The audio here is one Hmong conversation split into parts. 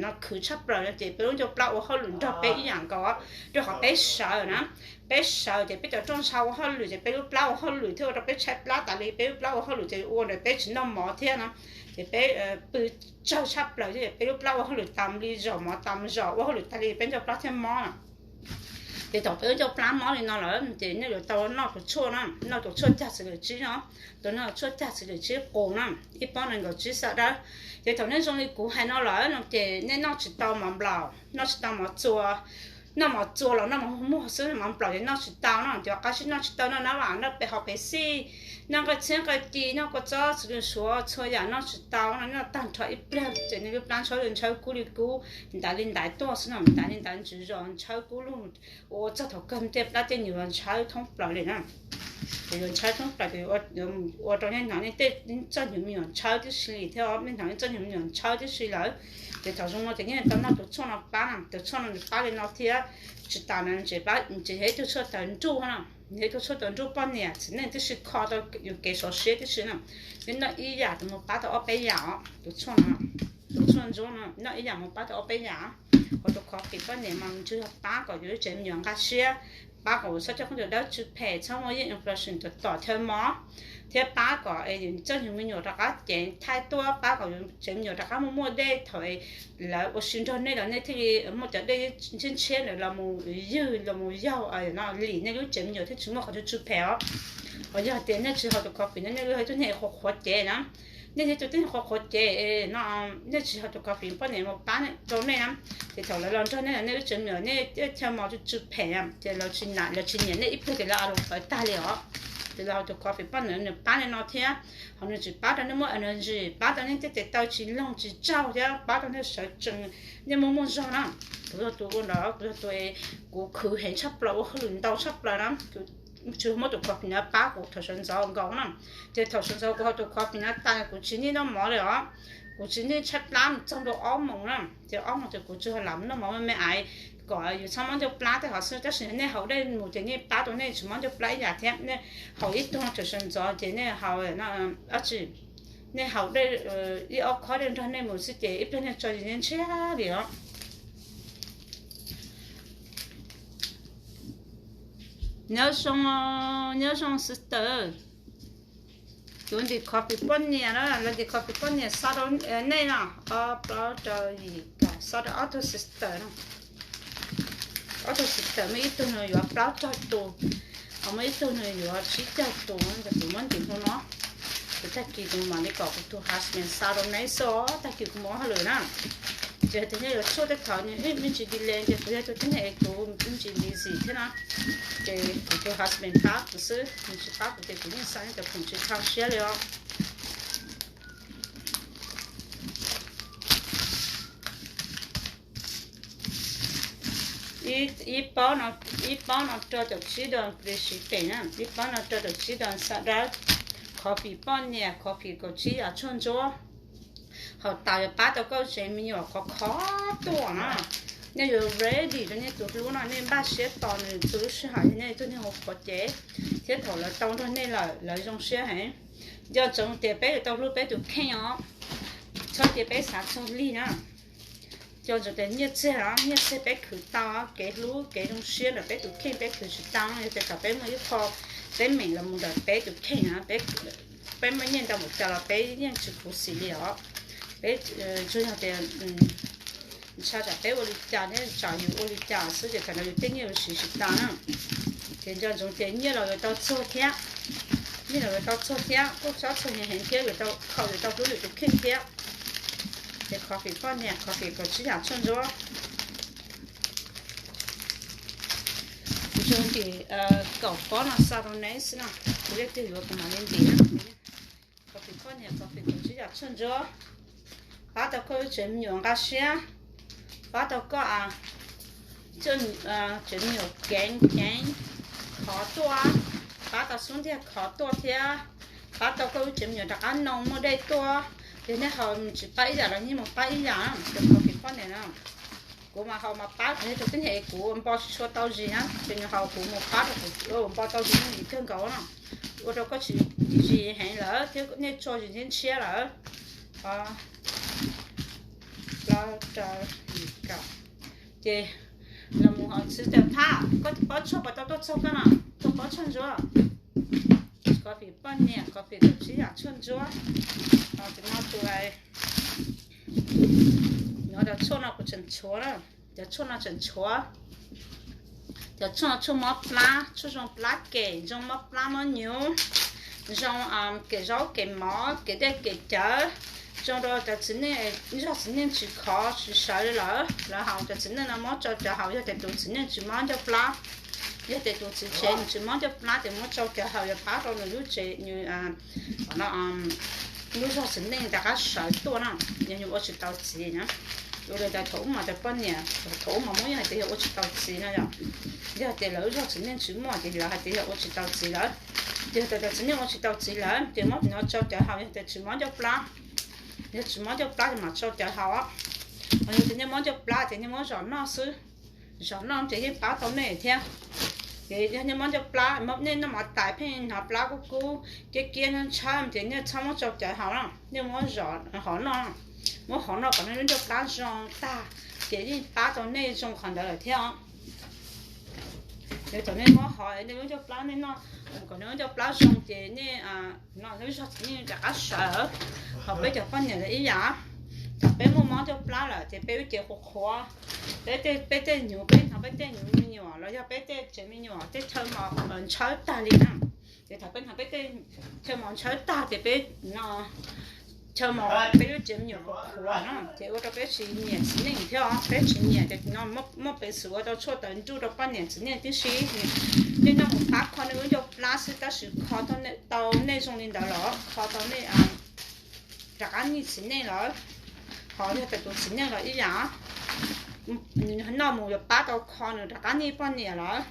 no khwv tshaj plaws no ces peb lub ncauj plab ua hauj lwm nrog peb ib yam nkaus, rau qhov peb sawv na. Peb sawv ces peb cov rooj ntsha ua hauj lwm ces peb lub plab ua hauj lwm thiab ua rau peb tshaib plab tas li. Peb lub plab ua hauj lwm ces ua rau peb tsis noj mov thiab no, ces peb pw tsawg tshaj plaws thiab ces peb lub plab ua hauj lwm tas li zos, mov tas zos, ua hauj lwm tas li peb ncauj plab thiaj mob no. Ces thaum peb lub ncauj plab mob li no lawm ces nej yuav tau noj tus tshuaj no, noj tus tshuaj cag txiv lwm tsib no, tus no tshuaj cag txiv lwm tsib qus no, ib pob nees nkaum tsib xab dawb. Ces thaum nej zoo li kuv hais no lawm no ces nej noj tsis tau mov nplaum, noj tsis tau mov txua, noj mov txua los noj mov muag xwb, mov nplaum ces noj tsis tau no. Ces qab zib noj tsis tau no na, noj pem haus pem xij, noj nqaij txhiab nqaij ci, noj kua txob txiv lws suav, txhua yam noj tsis tau no, noj tag nrho ib pliag ces nej lub plab ntshaw ntshaw kub li kub, ntaiv li ntaiv tuaj xwb no, ntaiv li ntaiv ntsws zos, ntshaw kub lug ua txog thaum kawg tej plab tej nyuag ntshaw thoob plaws li na. Ces yuav ntshaw thoob plaws ces ua rau nej hnov nej tej txoj nyuag me nyuam ntshaw tib si li thiab, nej hnov nej txoj nyuag me nyuam ntshaw tib si lawm. Ces thaum zoo no ces nej tau noj tus tshuaj no pab na, tus tshuaj no nws pab li no thiab. Tsis tas na, nws tseem yog ib tug tshuaj tawv nruj na, yog ib tug tshuaj tawv nruj poj niam txiv neej tib si kho tau yus kev sov siab tib si na. Yus noj ib yam tus mus pab tau ob peb yam os, tus tshuaj no, tus tshuaj ntsuab no noj ib yam mus pab tau ob peb yam. Hos tus coffee poj niam mas nws tsuas yog pab kom yus lub tsev me nyuam nqa siab, pab kom yus txhob coj khaub ncaws dawb tsw phem, txhob muaj yeej infection tom tom chaw mos, thiab pab kom txoj nyuag me nyuam rov qab ceev thaij tuaj, pab kom yus tsev me nyuam rov qab muaj muaj dej thaum lawv ua si nrog nej los nej thiaj li muaj cov dej ntshiab ntshiab ntawd los mus ywg los mus yaug no lim nej lub tsev me nyuam thiaj tsis muaj qhov tsw tsw phem os. Hos yog tias nej tsis haus tus coffee no nej yog tus neeg qhuav qhuav cev na, nej yog tus neeg qhuav qhuav cev no, nej tsis haus tus coffee poj niam mus pab rau nej na, ces thaum lawv los nrog nej los nej lub tsev me nyuam nej chaw mos tsw tsw phem ces lawv tsis nyiam nej ib pliag ces lawv a los pawv tag li os. Ces lawv haus tus coffee poj niam nws pab nej no thiab, hos nws tsis pab rau nej muaj energy, pab rau nej tej tes taw tsis loog tsis tsaug thiab pab rau nej sawv tsees, nej muaj muaj zog na. Kuv yog tus ua ntawd, kuv yog tus, kuv khwv heev tshaj plaws, ua hauj lwm ntau tshaj plaws na. Tsuas muab tus coffee no pab kuv thaum sawv ntxov nkaus na. Ces thaum sawv ntxov kuv haus tus coffee no tas kuv tsis nij noj mov li os. Kuv tsis nij tshaib plab mus txog ntua ob moos na, ces ob moos ces kuv tsuas lam noj mov me me ais kom yus txhob mob ncauj plab tej hov xwb. Tab sis nej haus dej mus ces nej pab tau nej tsis mob ncauj plab ib yam thiab. Nej haus ib tug no thaum sawv ntxov ces nej haus, nej haus dej ib ob khob dej nrog nej mus xwb ces ib pliag nej tso zis ntshiab li os. Nyob zoo, nyob zoo sister. Kuv ntim coffee poj niam na, lawv ntim coffee poj niam xa rau nej no, ob plaub rau yim kaum, xa rau ob tug sister no. Ob tug sister muaj ib tug nws yuav plaub caug tus, ho muaj ib tug nws yuav tsib caug tus, ces kuv muab ntim hauv no. Ces tag kis kuv mam li kom kuv tus husband xa rau neb xwb, tag kis kuv mus ua hauj lwm na. Ces tias nej yuav tshuaj tej thaum nws me ntsis delay ces kuv yog tus tib neeg es kuv me ntsis busy thiab no. Ces kuv tus husband pab kuv xwb, nws tsis pab kuv ces kuv yeej xa nej cov khoom tsis tshua siab li os. Ib pob no, ib pob no rau caum tsib dollars British na, ib pob no rau caum tsib dollars xa dawb. Coffee poj niam, coffee kaum tsib yam tshuaj ntsuab. Haus tas yuav pab tau koj tsev me nyuam khov kho tuaj na. Nej yuav ready rau nej tus hlub no, nej npaj siab tos nws txhua lub sij hawm, nej tus neeg qhuav qhuav cev, thiab thaum lawv tau nrog nej lawm lawv zoo siab heev. Nco ntsoov tias peb yuav tau hlub peb tus kheej os, txhob cia peb xav txog lig na. Nco ntsoov tias nyiaj txiag, nyiaj txiag peb khwv tau, kev hlub kev zoo siab ntawm peb tus kheej peb khwv tsis tau. Yog tias thaum peb muaj ib qho teeb meem los mus ntawm peb tus kheej na, peb muaj nyiaj ntau npaum cas los peb yeej tsis khuv xim li os. Peb tsuas yog tias ntshe tsam peb ua li cas thiab tsam yus ua li cas xwb ces thaum ntawd yus tej nyiaj yus siv tsis tau na. Ces nco ntsoov tias nyiaj los yuav tau txog thiab, nyiaj los yuav tau txog thiab, kuj txhob txog heev heev thiab, yuav tau kho yuav tau hlub yus tus kheej thiab. Ces coffee poj niam, coffee kaum tsib yam tshuaj ntsuab. Kuv tsuas ntim kaum pob no xa rau neb xwb no, kuv leej twg yuav kuv mam li ntim na. Coffee poj niam, coffee kaum tsib yam tshuaj ntsuab, pab tau koj lub tsev me nyuam nqa siab, pab tau koj tsev me nyuam keev ceev khov tuaj, pab tau xub ntiag khov tuaj thiab, pab tau koj lub tsev me nyuam rov qab noo muaj dej tuaj. Yog nej haus tsis pab ib yam los nej mus pab ib yam, cov coffee poj niam no. Kuv mas haus mas pab kuv yog tus tib neeg es kuv npo tsis tshua tau zis na, ces nws haus kuv mus pab rau kuv npo tau zis kawg nkaus no. Ua rau koj tsis zis heev lawm thiab nej tso zis ntshiab ntshiab lawm. Rau yim kaum. Ces los mus hauv xwb, Tawg Thaj, koj tus pob tshuaj puas tau tuaj txog koj no? Tus pob tshuaj ntsuab, coffee poj niam, coffee, tus tsib yam tshuaj ntsuab. Ces no tus, no cov tshuaj no kuv tseem tshuav na, cov tshuaj no tseem tshuav. Cov tshuaj no tshuaj mob plab, tshuaj zoo plab kem, zoo mob plab mob nyuv, zoo kem zaub kem mov, kem dej kem cawv, zoo rau cov txiv neej, zog txiv neej tsis khov tsis sawv li lawm, lawv haus cov txiv neej no muab tsau cawv haus, yog tias tus txiv neej tsis mob ncauj plab, yog tias tus txiv tsev nws tsis mob ncauj plab ces muab tsau cawv haus yuav pab rau nws lub tsev, nws no lub zog txiv neej rov qab sawv tuaj na, yog nws ua tsis tau txiv na. Ua li cas thaum ub mas cov poj niam thaum ub mas muab yeej hais tias yog ua tsis tau txiv no yom, yog tias lawv lub zog txiv neej tsis muaj ces lawv hais tias yog ua tsis tau txiv lawm. Ces yog tias cov txiv neej ua tsis tau txiv lawm ces muab no tsau cawv haus, yog tias tsis mob ncauj plab, yog tsis mob ncauj plab ces mam tsau cawv haus. Ho yog tias nej mob ncauj plab ces nej muab zom noj xwb, zom noj ces yeej pab tau nej thiab. Ces yog nej mob ncauj plab, nej noj mov tas pheej hnov plab kub kub kiab kiab ntshaw ntshaw ces nej txhob muab tsau cawv haus na, nej muab zom hov noj, muab hov noj kom nej lub ncauj plab zoo tag, ces yeej pab tau nej zoo qhov ntawd lawm thiab os. Yog thaum nej muab hov nej lub ncauj plab, nej noj kom nej lub ncauj plab zoo ces nej no lub zog txiv neej rov qab sawv. Ho peb cov poj niam los ib yam, thaum peb muaj mob ncauj plab lawm ces peb lub cev qhuav qhuav, peb tej, peb tej nyuv, peb hnov peb tej nyuv me nyuam los yog peb tej tsev me nyuam tej chaw mos ntshaw tag li na. Ces thaum peb hnov peb tej chaw mos ntshaw tag ces peb no chaw mos peb lub tsev me nyuam qhuav qhuav na, ces ua rau peb tsis nyiam txiv neej thiab os, peb tsis nyiam ces no muaj peev xwm ua tau tshuaj tawv nruj rau poj niam txiv neej tib si. Nej noj mus pab kho nej lub ncauj plab xwb tab sis kho tau nej zoo li ntawd los kho tau nej rov qab nyiam txiv neej lawm. Ho yog tias tus txiv neej los ib yam, noj mus yuav pab tau kho nws rov qab nyiam poj niam lawm.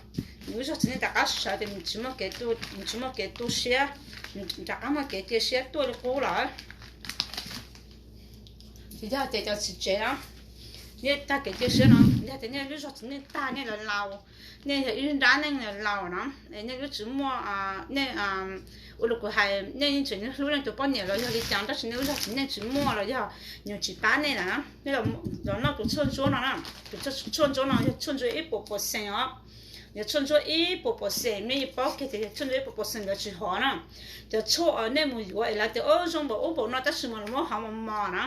Nws lub zog txiv neej rov qab sawv ces nws tsis muaj kev tu, nws tsis muaj kev tu siab, rov qab muaj kev cia siab tuaj li qub lawm. Ces yog tias cov txiv tsev no, nej tag kev cia siab no, yog tias nej lub zog txiv neej tag, nej los laus, nej yog ib nrab neej los laus no, nej lub tsis muaj, nej ua li kuv hais, nej yeej tseem hlub nej tus poj niam los yog li cas tab sis nej lub zog txiv neej tsis muaj los yog nws tsis pab nej lawm, nej los noj tus tshuaj ntsuab no na. Tus tshuaj ntsuab no yog tshuaj ntsuab ib puas percent os. Yog tshuaj ntsuab ib puas percent, nej yeej paub kiag tias yog tshuaj ntsuab ib puas percent ntawd tsis hov na. Cov tshuaj nej mus yuav es lawv tias zoo npaum ub npaum no tab sis mas lawv muab hov mos mos na,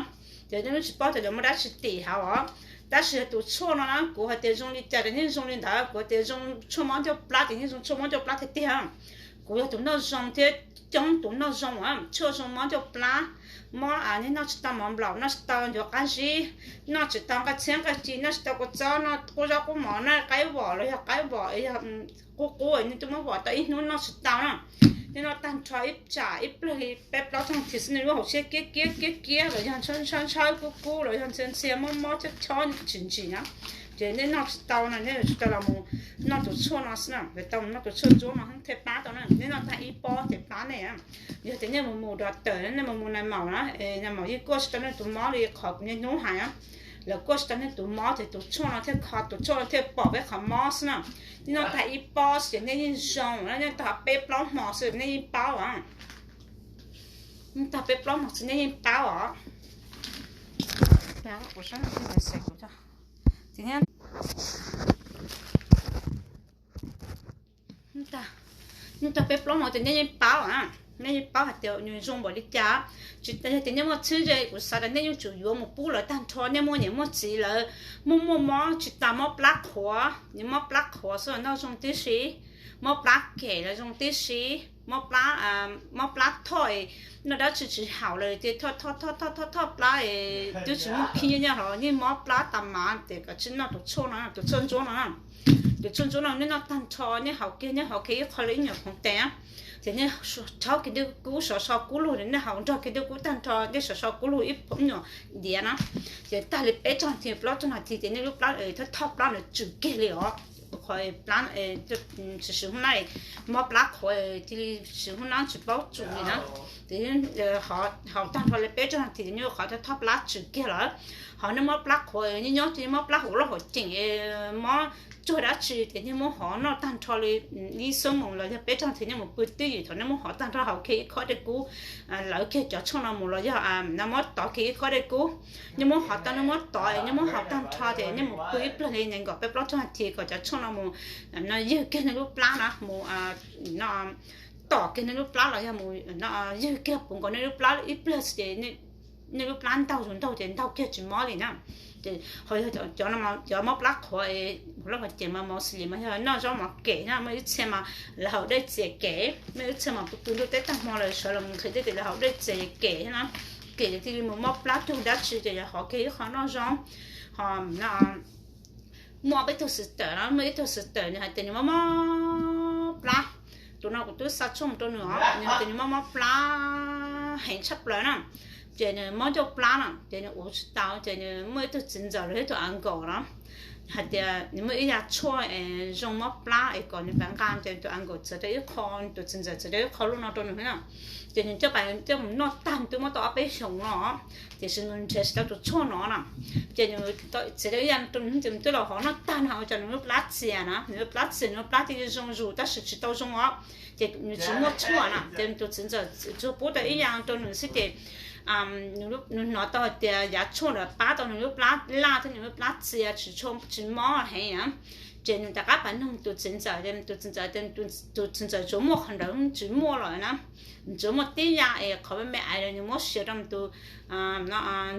ces nej tsis paub tias lawv muab dab tsi tim hauv os. Tab sis tus tshuaj no na kuv hais tias zoo li cas ces nej zoo li ntawd, kuv hais tias zoo tshuaj mob ncauj plab ces nej zoo tshuaj mob ncauj plab tiag tiag. Kuv yog tus noj zoo thiab coob tus noj zoo, tshuaj zoo mob ncauj plab, mob nej noj tsis tau mov nplaum, noj tsis tau ncuav qab zib, noj tsis tau nqaij txhiab nqaij ci, noj tsis tau kua txob, noj qub zaub qub mov, noj qaib vom los yog qaib vom yog qub qub nej twb muab vom tau ib hnub noj tsis tau na. Nej noj tag nrho ib tsam ib pliag li peb plaub tsag thi xwb nej lub hauv siab kiab kiab kiab kiab los yog ntshaw ntshaw kub kub los yog ntxhia ntxhia mob mob chob chob tsis ntsim na. Ces nej noj tsis tau no nej tsis tau los mus noj tus tshuaj no xwb na, tau mus noj tus tshuaj ntsuab no thiaj pab tau na. Nej noj tag ib pob ces pab nej. Yog tias nej mus mus dov tawm, nej mus mus nais maum na, nais maum yeej kuaj tsis tau nej tus mob li qhov kuv niaj hnub hais na. Lawv kuaj tsis tau nej tus mob ces tus tshuaj no thiaj kho, tus tshuaj no thiaj pom peb qhov mob xwb na. Nej noj tag ib pob ces nej yeej zoo, nej noj tag peb plaub hmo xwb nej yeej paub. Noj tag peb plaub hmo xwb nej yeej paub os. Noj tag peb plaub hmo ces nej yeej paub, nej yeej paub hais tias nws zoo npaum li cas. Tsis tas yog tias nej muaj txheeb ze kuv xav tias nej yuav tsum yuav mus pub lawv tag nrho. Nej muaj niam muaj txiv lawv muaj muaj mob tsis tas mob plab qhuav, nws mob plab qhuav xwb los noj zoo tib si, mob plab kem los zoo tib si, mob plab, mob plab thoj, noj dab tsi tsis haum lawm ces thoj thoj thoj thoj thoj plab, twb tsis muaj khib nyob los yeej mob plab tas mas ces kav tsij noj tus tshuaj no, tus tshuaj ntsuab no. Tus tshuaj ntsuab no nej noj tag nrho, nej haus kiag, nej haus kiag ib qho li ib nyuam khoov tes, ces nej rhaub kiag dej kub sov so kub lug, nej haus nrog kiag dej kub tag nrho, nej sov so kub lug ib nyuam diav na, ces tag li peb tsag nas this plaub tsag nas this ces nej lub plab thoj thoj plab ntawd tswm kiag li os. Qhov plab, sim sim hnub na, mob plab qhuav cia li sim sim hnub na tsis paub tsum li na. Ces haus tag nrho li peb tsag nas this ces nej qhov thoj thoj plab tswm kiag lawm. Ho nej mob plab qhuav, nej nyob ces mob plab hauv lub hauv ceem, mob tsuag dab tsi ces nej muab hov noj tag nrho li ib xuab moos los yog peb caug ntxiv nej mus pw twj ywm thaum nej muab hov tag nrho haus kiag ib khob dej kub, lawv kiag cov tshuaj no mus los yog muab tov kiag ib khob dej kub, nej muab hov tau, nej muab tov, nej muab hov tag nrho ces nej mus pw ib pliag li nees nkaum peb plaub caug nas this kom cov tshuaj no mus no ywg kiag nej lub plab na mus tom kiag nej lub plab los yog mus ywg kiag puv nkaus nej lub plab ib pliag xwb ces nej lub plab ntaug zus ntaug ces ntaug kiag tsis mob li na. Ces ho yog cov mob plab qhuav, lub hauv cev mas mos xis li mas yog noj zaub mov kem na, muaj ib txhia mas lawv haus dej txias kem, muaj ib txhia mas pw pw ntuj teb tag hmo lawv sawv los nqhis dej ces lawv haus dej txias kem na. Kem ces thiaj li mus mob plab tug dab tsi ces yog hov kiag ib qho noj zaub. Ho muaj peb tug sister na, muaj ib tug sister nws hais tias nws mob mob plab. Tus no kuv twb xa tshuaj mus rau nws os, nws hais tias nws mob mob plab heev tshaj plaws na. Ces nws mob ncauj plab na ces nws ua tsis tau ces nws muaj ib tug txiv ntxawm los yog ib tug uncle na, hais tias nws muaj ib yav tshuaj es zoo mob plab es kom nws pab nqa ces tus uncle txawm rau ib qho, tus txiv ntxawm txawm rau ib qho lub no rau nws na. Ces nws coj pais coj mus noj tag nws twb muab tau ob peb xyoos no, tiam sis nws nrhiav tsis tau tus tshuaj no na. Ces nws txiav tau ib yav rau nws ces nws twb los hov noj tag no ua cas nws lub plab txias na, nws lub plab txias, nws lub plab thiaj zoo zus tab sis tsis tau zoo os. Ces nws tsis muaj tshuaj na ces tus txiv ntxawm tsuas pub tau ib yav rau nws xwb ces nws hnov tau hais tias yav tshuaj ntawd pab tau nws lub plab laj thiab nws lub plab txias tsis mob heev na. Ces nws rov qab pais nug tus txiv ntxawm, tus txiv ntxawm, tus txiv ntxawm tsuas muaj qhov ntawd tsis muaj lawm na. Tsuas muaj tib yav es qhov me me ais los nws muab siav rau tus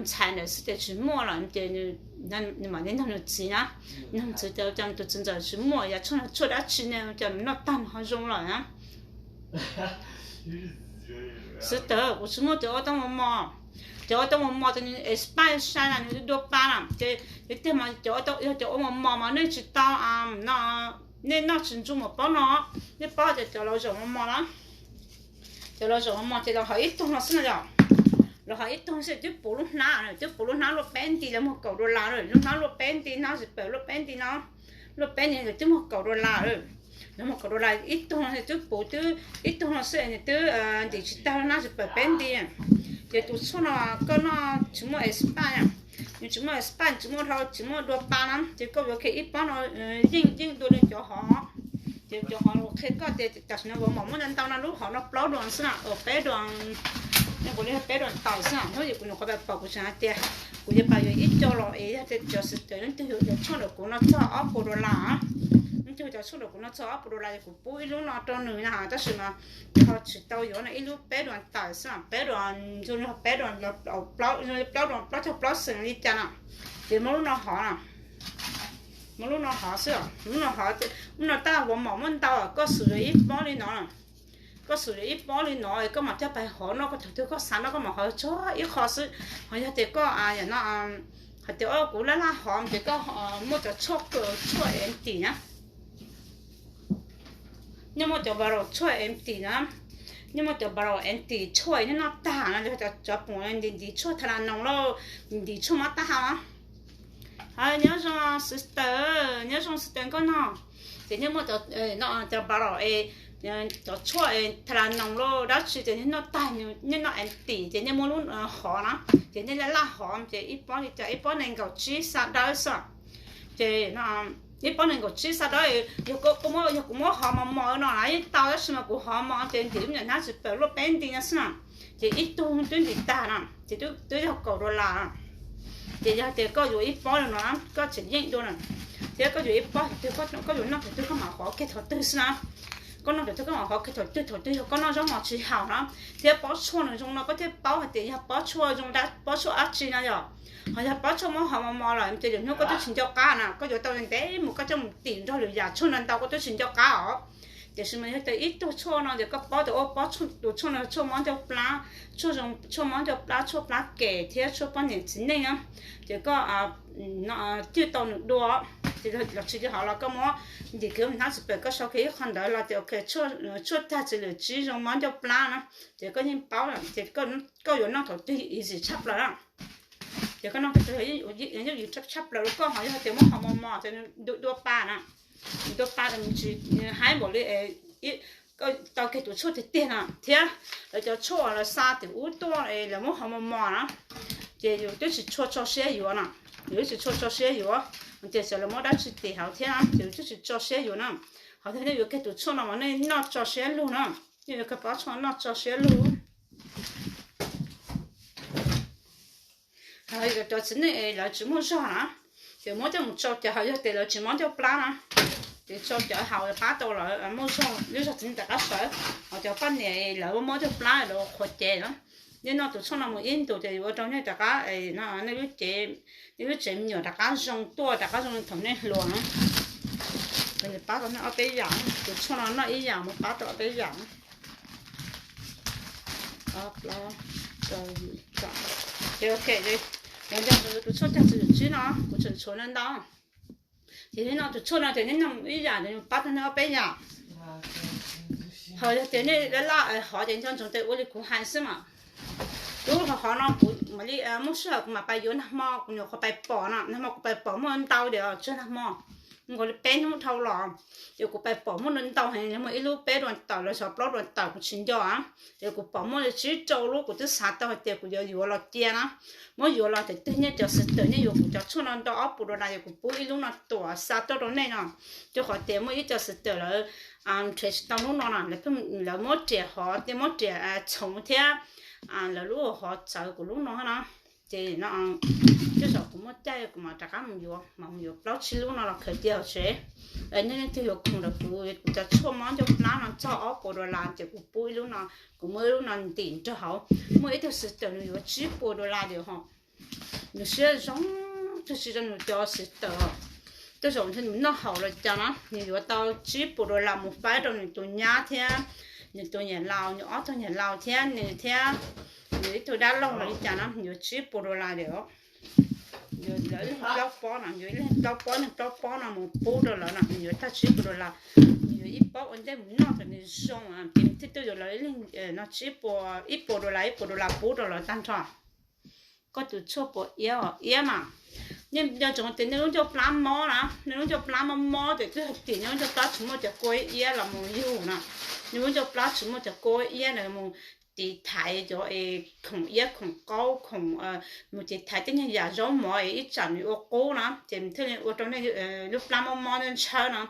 ntxhais ntawd xwb ces tsis muaj lawm ces nws mam li nug nws txiv na, nug txiv tias ua cas tus txiv ntxawm tsis muaj yav tshuaj, tshuaj dab tsi ne ua cas nws noj tag nws ho zoo lawm na. Sister, kuv tsis muaj cov ua tau mos mos. Cov ua tau mos mos ces nws expire sai na, nws dua pa na ces tiag mas cov ua tau, yog cov ua mos mos mas nej tsis tau, nej noj tsis ntxuav mos paub no, nej paub tias cov los zaum mos mos na. Cov los zaum mos mos ces los hov ib tug no xwb na yom. Los hov ib tug xwb twb puv lub hnab, twb puv lub hnab luaj peb nti los muag kaum dollar lawm, lub hnab luaj peb nti, hnab tsis pawm luaj peb nti no, luaj peb nti twb muag kaum dollar lawm. Los muag kaum dollar ib tug no twb puv twb ib tug no xwb nws twb ntim tsis tag lub hnab tsis pawm peb nti. Ces tus tshuaj no koj noj tsis muaj expire, nws tsis muaj expire, tsis muaj dhau, tsis muaj dua pa na, ces koj yuav kiag ib pob no yeej yeej dua li cov hov. Ces cov hov qhia koj tias tam sim no vov mom muaj ntau ntau no, lub hov no plaub dollar xwb na, peb dollar, nws kuv li peb dollar tawm xwb na, hnub yim kuv nyuam qhuav pom kuv tseem hais tias kuv yuav pab yuav ib co los es yog tias cov sister leej twg yuav cov tshuaj ntawm kuv no txog ob puas dollar, leej twg cov tshuaj ntawm kuv no txog ob puas dollar es kuv pub ib lub no rau nws na, tab sis mas ho tsis tau yuav no, ib lub peb dollar tawm xwb, peb dollar, peb dollar, plaub dollar plaub caug plaub xees li cas no, ces muab lub no hov na. Muab lub no hov xwb, lub no hov, lub no tab vov mom muaj ntau, koj xub yuav ib pob li no, koj xub yuav ib pob li no koj mam coj pais hov noj, koj thaum twg koj xav noj koj mam hov tsuag ib qho xwb. Ho yog tias koj, no, hais tias kuv laj laj hov ces koj muaj cov tshuaj, tshuaj empty na. Nej muaj cov barrel tshuaj empty na, nej muaj cov barrel empty tshuaj nej noj tag no, cov poom ntim ntim tshuaj Tylenol lauj, ntim ntim tshuaj mob tag hau. Nyob zoo sister, nyob zoo sister nkauj no, ces nej muaj cov barrel es cov tshuaj Tylenol lauj dab tsi ces nej noj tag, nej noj empty ces nej muab lub hov na, ces nej laj laj hov ces ib pob li cas ib pob nees nkaum tsib xa dawb xwb. Ces ib pob nees nkaum tsib xa dawb, yog kuv muab hov mos mos no na yeej tau, tab sis mas kuv hov mos ces ntim lub nyuam hnab tsis pawm luaj peb nti no xwb na, ces ib tug twb ntim tag na, ces twb yog kaum dollar na. Ces yog tias koj yuav ib pob li no koj tseem yeej dua na, thiab koj yuav ib pob thaum twg, koj yuav noj thaum twg koj mam hov kiag thaum twg xwb na. Koj noj thaum twg koj mam hov kiag thaum twg, thaum twg yog koj noj zaub mov tsis haum na, thiab pob tshuaj nws zoo no koj thiaj paub hais tias yog pob tshuaj zoo, pob tshuaj dab tsi no yom. Ho yog pob tshuaj muab hov mos mos lawm ces lwm hnub koj twb tsis nco qab na, koj yuav tau ntev mus koj coj mus tim nrog lwm yam tshuaj ntau ntau koj twb tsis nco qab os. Tiam sis mas yog tias ib tug tshuaj no ces koj paub tias ua pob, tus tshuaj no tshuaj mob ncauj plab, tshuaj mob ncauj plab, tshuaj plab kem thiab tshuaj poj niam txiv neej na, ces koj cwj tau nws dua, ces los tsis li hov los koj muab ntim kiag hnab tsis pawm koj sau kiag ib qho ntawd los tias tshuaj tag tsis lwm tsib zoo mob ncauj plab na, ces koj yeej paub lawm ces koj yuav noj thaum twg easy tshaj plaws na. Ces koj noj thaum twg yeej yooj yim tshaj plaws rau koj, ho yog tias muab hov mos mos ces nws dua pa na, nws dua pa ces nws tsis haib npaum li koj tau kiag tus tshuaj tiag tiag na. Thiab lawv cov tshuaj uas lawv xa tim ub tuaj es lawv muab hov mos mos na, ces yus twb tsis tshua tso siab yuav na, yus twb tsis tshua tso siab yuav. Ces xyov lawv muab dab tsi tis hauv thiab ces tsis tso siab yuav na. Hos nej yuav kiag tus tshuaj no mas nej noj tso siab lug na. Nej yuav kiag pob tshuaj noj tso siab lug. Cov txiv neej es lawv tsis muaj zog na, ces muab coj mus tsau cawv haus, yog tias lawv tsis mob ncauj plab na, ces tsau cawv haus pab tau lawv muaj zog, lub zog txiv neej rov qab sawv. Hos cov poj niam lawv mob ncauj plab lawv qhuav cev na, nej noj tus tshuaj no mus ib ntus ces yuav ua rau nej rov qab, nej lub cev, nej lub tsev me nyuam rov qab zoo tuaj, rov qab zoo li thaum nej hluas na. Pab tau nej ob peb yam, tus tshuaj no noj ib yam mus pab tau ob peb yam. Ces ok, tus tshuaj cag txwm tsib no kuv tseem tshuav ntau ntau. Ces nej noj tus tshuaj no ces nej noj ib yam ces pab tau nej ob peb yam. Hos yog tias nej laj laj hov ces nco ntsoov tias ua li kuv hais xwb mas. Lub hov hov no kuv mam li muaj sij hawm kuv mam pais yuav, nag hmo kuv nyuam qhuav pais pom no, nag hmo kuv pais pom muaj ntau diam, tsuas nag hmo nkaus li peb hnub dhau los, ces kuv pais pom muaj ntau heev, muaj ib lub peb dollar tawm los xyov plaub dollar tawm kuv tsis nco. Ces kuv pom muaj li tsib rau lub, kuv twb xav tau hais tias kuv yuav yuav los cia na. Muab yuav los ces twg nyiaj cov sister nyiaj yuav kuv cov tshuaj no nto ob puas dollar, yog kuv pub ib lub no tuam xa tuaj rau nej no. Rau qhov tias muaj ib co sister lawv nrhiav tsis tau lub no no, lawv muab riam hov thiab muab riam txhoov thiab lawv lub hov txawv kuv lub no na. Ces no tej zaum kuv muaj caij kuv mam rov qab mus yuav, mam mus yuav plaub tsib lub no los khaws cia hauv tsev. Nej leej twg yuav khoom rau kuv, kuv cov tshuaj mob ncauj plab no txog ob puas dollar ces kuv pub ib lub no, kuv muab ib lub no ntim nrog hauv. Muaj ib tug sister nws yuav tsib puas dollar diam hos, nws siab zoo tag si rau nws cov sister. Tej zaum nws noj haus los cas na, nws yuav tau tsib puas dollar mus faib rau nws tus nyab thiab nws tus niam laus, nws ob tug niam laus thiab nws thiab nws ib tug dab laug los li cas na, nws yuav tsib puas dollar diam. Yuav ib leeg plaub pob no, yuav ib leeg plaub pob, ib leeg plaub pob no mus pub rau lawv no, nws yuav tag tsib puas dollar. Nws yuav ib pob ua ntej mus noj kom nws zoo, ces thiaj tuaj yuav lawv ib leeg no tsib puas, ib puas dollar, ib puas dollar pub rau lawv tag nrho. Koj tus tshuaj puas iab, iab mas, nej nco ntsoov tias nej lub ncauj plab mob na, nej lub ncauj plab mob mob ces twb hais tias nej lub ncauj plab tsis muaj cov kua iab los mus yug na, nej lub ncauj plab tsis muaj cov kua iab los mus tiv thaiv cov khoom iab khoom qaub khoom, mus tiv thaiv tej nyuag yam zaub mov es ib tsam nws ua qub na, ces nws thiaj li ua rau nej lub plab mob mob ntshaw ntshaw na.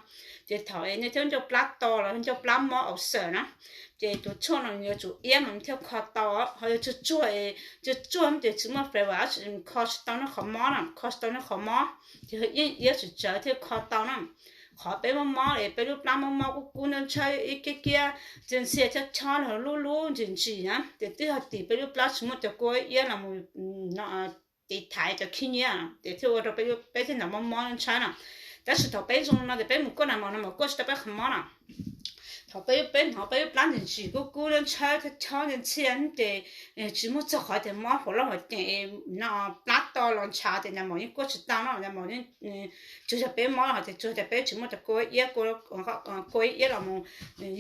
Ces thaum nej thiab ncauj plab to los ncauj plab mob ulcer na, ces tus tshuaj no yuav tsum iab mas thiaj kho tau. Ho yog tsuag tsuag, tsuag tsuag ces tsis muaj flavor, kho tsis tau nej qhov mob na, kho tsis tau nej qhov mob, ces yeej iab tsis tsawv thiaj kho tau na. Qhov peb mob mob es peb lub plab mob mob kub kub ntshaw ntshaw ib kiab kiab, ntxhia ntxhia chob chob los lub lub ntsim ntsim na, ces twb yog tim peb lub plab tsis muaj cov kua iab los mus tiv thaiv cov khib nyiab, ces thiaj ua rau peb thiaj hnov mob mob ntshaw ntshaw na. Tab sis thaum peb zoo no ces peb mus kuaj nas mos, nas mos kuaj tsis tau peb qhov mob na. Thaum peb, peb hnov peb lub plab ntsim ntsim kub kub ntshaw ntshaw chob chob ntxhia ntxhia ces tsis muaj txog qhov tias mob hauv lub hauv cees no, plab to los ntshav ces nas mos yeej kuaj tsis tau no, nas mos yeej, tsuas yog peb mob los ces tsuas yog tias peb tsis muaj cov kua iab, kua iab los mus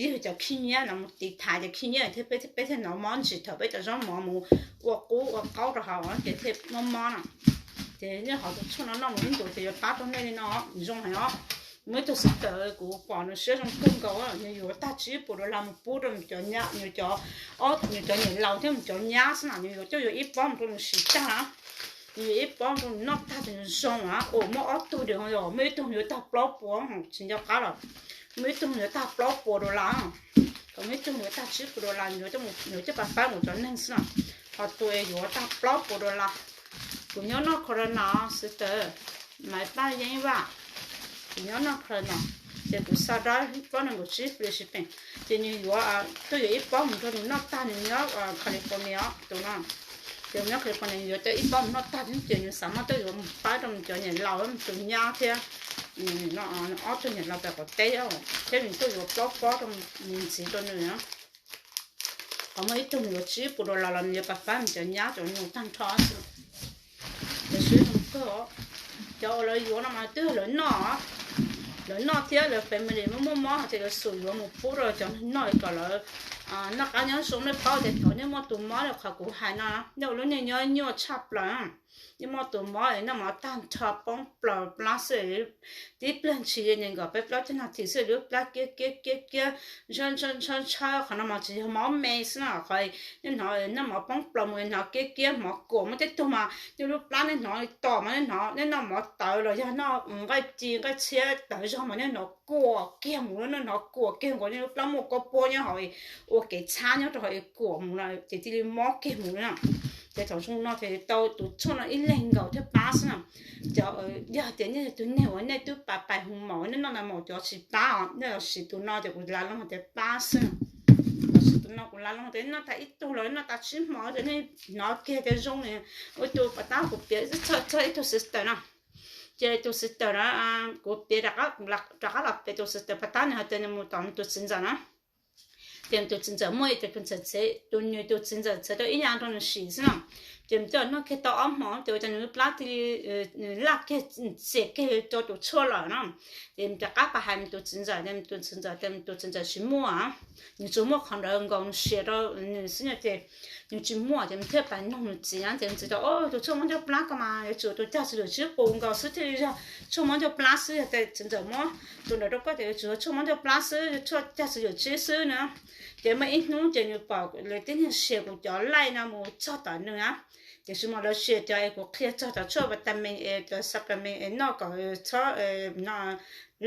ywg cov khib nyiab los mus tiv thaiv cov khib nyiab thiab peb thiaj hnov mob ntsim thaum peb cov zaub mov mus ua qub ua qaub rau hauv ces thiaj mob mob na. Ces nej hov tus tshuaj no noj mus ib ntus ces yuav pab rau nej li no, zoo heev os. Muaj ib tug sister kuv pom nws siab zoo kawg nkaus, nws yuav tag tsib puas dollar mus pub rau nws cov nyab, nws cov, nws cov niam laus thiab nws cov nyab xwb na, nws yuav coj yuav ib pob mus rau nws siv tag na. Nws yuav ib pob rau nws noj tag ces nws zoo na. Ua muaj ob tug diam, muaj ib tug yuav tag plaub puas, tsis nco qab los, muaj ib tug yuav tag plaub puas dollar, muaj ib tug yuav tag tsib puas dollar, nws yuav coj pab pab mus cov neeg xwb na. Ho tus yuav tag plaub puas dollar. Kuv nyob noj corona, sister, maiv paj yeeb vaj, kuv nyob noj corona, ces kuv xa dab plaub nees nkaum tsib free shipping, ces nws yuav, tuaj yuav ib pob mus rau nws noj tag, nws nyob California tus no. Ces nyob California nws yuav coj ib pob mus noj tag, ces nws xav mas tuaj yuav mus pab rau nws cov niam laus, tus nyab thiab ob tug niam laus pem qaum teb, thiab nws tuaj yuav plaub pob rau nws ntxiv rau nws. Ho muaj ib tug nws yuav tsib puas dollar los nws yuav pab pab nws cov nyab cov nus tag nrho xwb. Lawv siab zoo kawg os. Cov uas lawv yuav no mas twb yog lawv noj, lawv noj thiab lawv family muaj muaj mob ces lawv xum yuav mus pub rau cov noj kom lawv noj qab nyob zoo. Nej paub tias thaum nej muaj tus mob li qhov kuv hais no, nej ua lub neej nyob nyuaj tshaj plaws. Yeej muaj tus mob noj mov tag nrho poob plaws plab xwb. Tib pliag ntshis li nees nkaum peb plaub caug nas this xwb lub plab kiab kiab kiab kiab, ntshaw ntshaw ntshaw ntshaw. Qhov no mas tsis yog mob me xwb na, qhov nej hnov noj mov poob plaws mus hnov kiab kiab mov kuam. Muaj tej tug mas nej lub plab nej hnov li tom mas nej hnov nej noj mov tawv los yog noj nqaij ci nqaij txhiab tawv zog mas nej hnov kuam kiag mus, nej hnov kuam kiag nkaus, nej lub plab muaj kab puab nyob hauv, ua kev txhab nyob rau hauv kuam mus no ces cia li mob kiag mus na. Ces thaum zoo no ces tau tus tshuaj no ib leeg nkaus thiaj pab xwb na. Cov, yog tias nej yog tus neeg uas nej twb pais pais hu maum nej noj na maum cov tsis pab os, nej los siv tus no ces kuv lav looj tias pab xwb. Los siv tus no kuv lav looj tias noj tag ib tug los noj tag tsib hmo ces nej hnov kiag tias zoo li. Ua tus pas tab kuv piav txog ib tug sister no, ces tus sister no kuv piav rov qab los piav tus sister pas tab nws hais tias nws mus tom nws tus txiv ntxawm na. Ces nws tus txiv ntxawm muaj ib tus ntxawm txhev, tus nws tus txiv ntxawm txhev tau ib yam rau nws siv xwb no. Ces nws coj noj kiag tau ob hmos ces ua cas nws lub plab cia li laj kiag, ntxias kiag rau tus tshuaj lawm no. Ces nws rov qab pais hais nws tus txiv ntxawm, tus txiv ntxawm, tus txiv ntxawm tsis muaj, nws tsuas muaj qhov ntawd nkaus nws siav rau nws xwb no ces nws tsis muaj. Ces nws thiaj pais nug nws txiv na, ces nws txiv tias, tus tshuaj mob ncauj plab ko mas yuav tsum tus cag txiv lwm tsib qus nkaus xwb thiaj li yog tshuaj mob ncauj plab xwb. Yog tias txiv ntxawm muab tus ntawd rau koj ces yuav tsum yog tshuaj mob ncauj plab xwb, tshuaj cag txiv lwm tsib xwb na. Ces muaj ib hnub ces nws pom lawv tib neeg siav kuv cov laij no mus txog tom nws na. Tiam sis mas lawv siav cov es kuv qhia txog cov tshuaj vitamin es cov supplement es noj kom txhob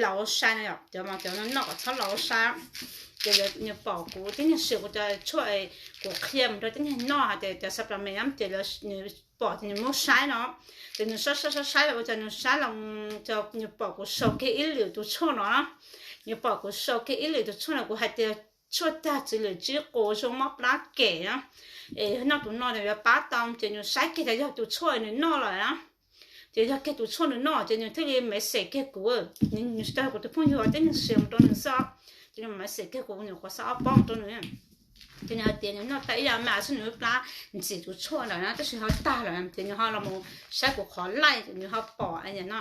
laus sai no, cov mas cov noj kom txhob laus sai. Ces nws pom kuv tib neeg siav kuv cov tshuaj es kuv qhia mus rau tib neeg noj hais tias cov supplement na, ces nws pom ces nws muab saib no. Ces nws saib saib saib saib ua cas nws saib los, nws pom kuv sau kiag ib lwm tus tshuaj no. Nws pom kuv sau kiag ib lwm tus tshuaj no kuv hais tias tshuaj cag txiv lwm tsib qus zoo mob plab kem na, es noj tus no nws yuav pab tau. Ces nws saib kiag tias yog tus tshuaj nws noj lawm na. Ces yog kiag tus tshuaj nws noj ces nws thiaj li message kiag kuv. Nws tsis tau kuv tus phooj ywg, tib neeg siav mus rau nws xwb. Ces nws message kiag kuv, nws nyuam qhuav xa ob pob rau nws. Ces nws hais tias nws noj tag ib yam mas xwb nws lub plab ntxim tus tshuaj lawm na, tab sis ho tag lawm. Ces nws ho los mus saib kuv qhov laij, nws ho pom no,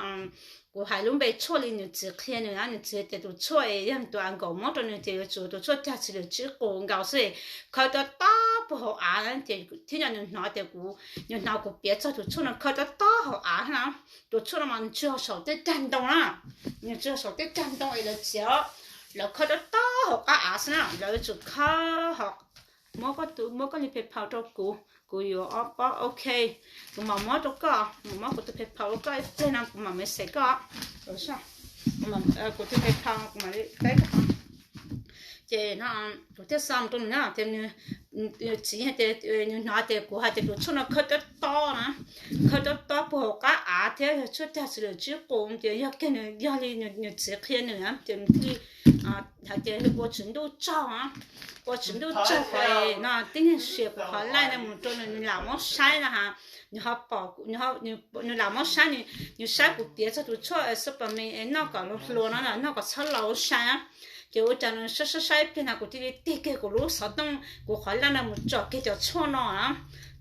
kuv hais lub npe tshuaj li nws txiv qhia nws na, nws txiv tias tus tshuaj es yog tus a nkaus muab rau nws ces yuav tsum tus tshuaj cag txiv lwm tsib qus nkaus xwb, khawb tob tob puag hauv av. Ces thiab nws hnov tias kuv, nws hnov kuv piav txog tus tshuaj no khawb tob tob hauv av na. Tus tshuaj no mas nws tsis yog saum tej cag ntoo na, nws tsis yog saum tej cag ntoo es lawv txiav, lawv khawb tob tob hauv qab av xwb na, lawv yuav tsum khawb ho. Muab koj tus, muab koj li phe phau rau kuv, kuv yuav ob pob, ok. Kuv mam muab rau koj, mam muab kuv tus phe phau rau koj ib pliag no kuv mam message koj. Kuv tus phe phau kuv mam li teb koj. Ces kuv thiaj xa mus rau nws na, ces nws txiv hais tias, nws hnov tias kuv hais tias tus tshuaj no khawb tob tob na, khawb tob tob puag hauv qab av thiab yog tshuaj cag txiv lwm tsib qus, ces yog kiag nws, yog li nws txiv qhia nws na, ces nws thiaj li hais tias ua Tswv Ntuj tsaug, ua Tswv Ntuj tsaug qhov no tib neeg share kuv qhov live no mus rau nws, nws lam muab saib no ha, nws ho pom, nws lam muab saib, nws saib kuv piav txog tus tshuaj supplement es noj kom luag hluas no, noj kom txhob laus sai na. Ces ua cas nws saib saib saib ib pliag no kuv cia li tig kiag kuv lub xov tooj, kuv qhov live no mus tsom kiag cov tshuaj no,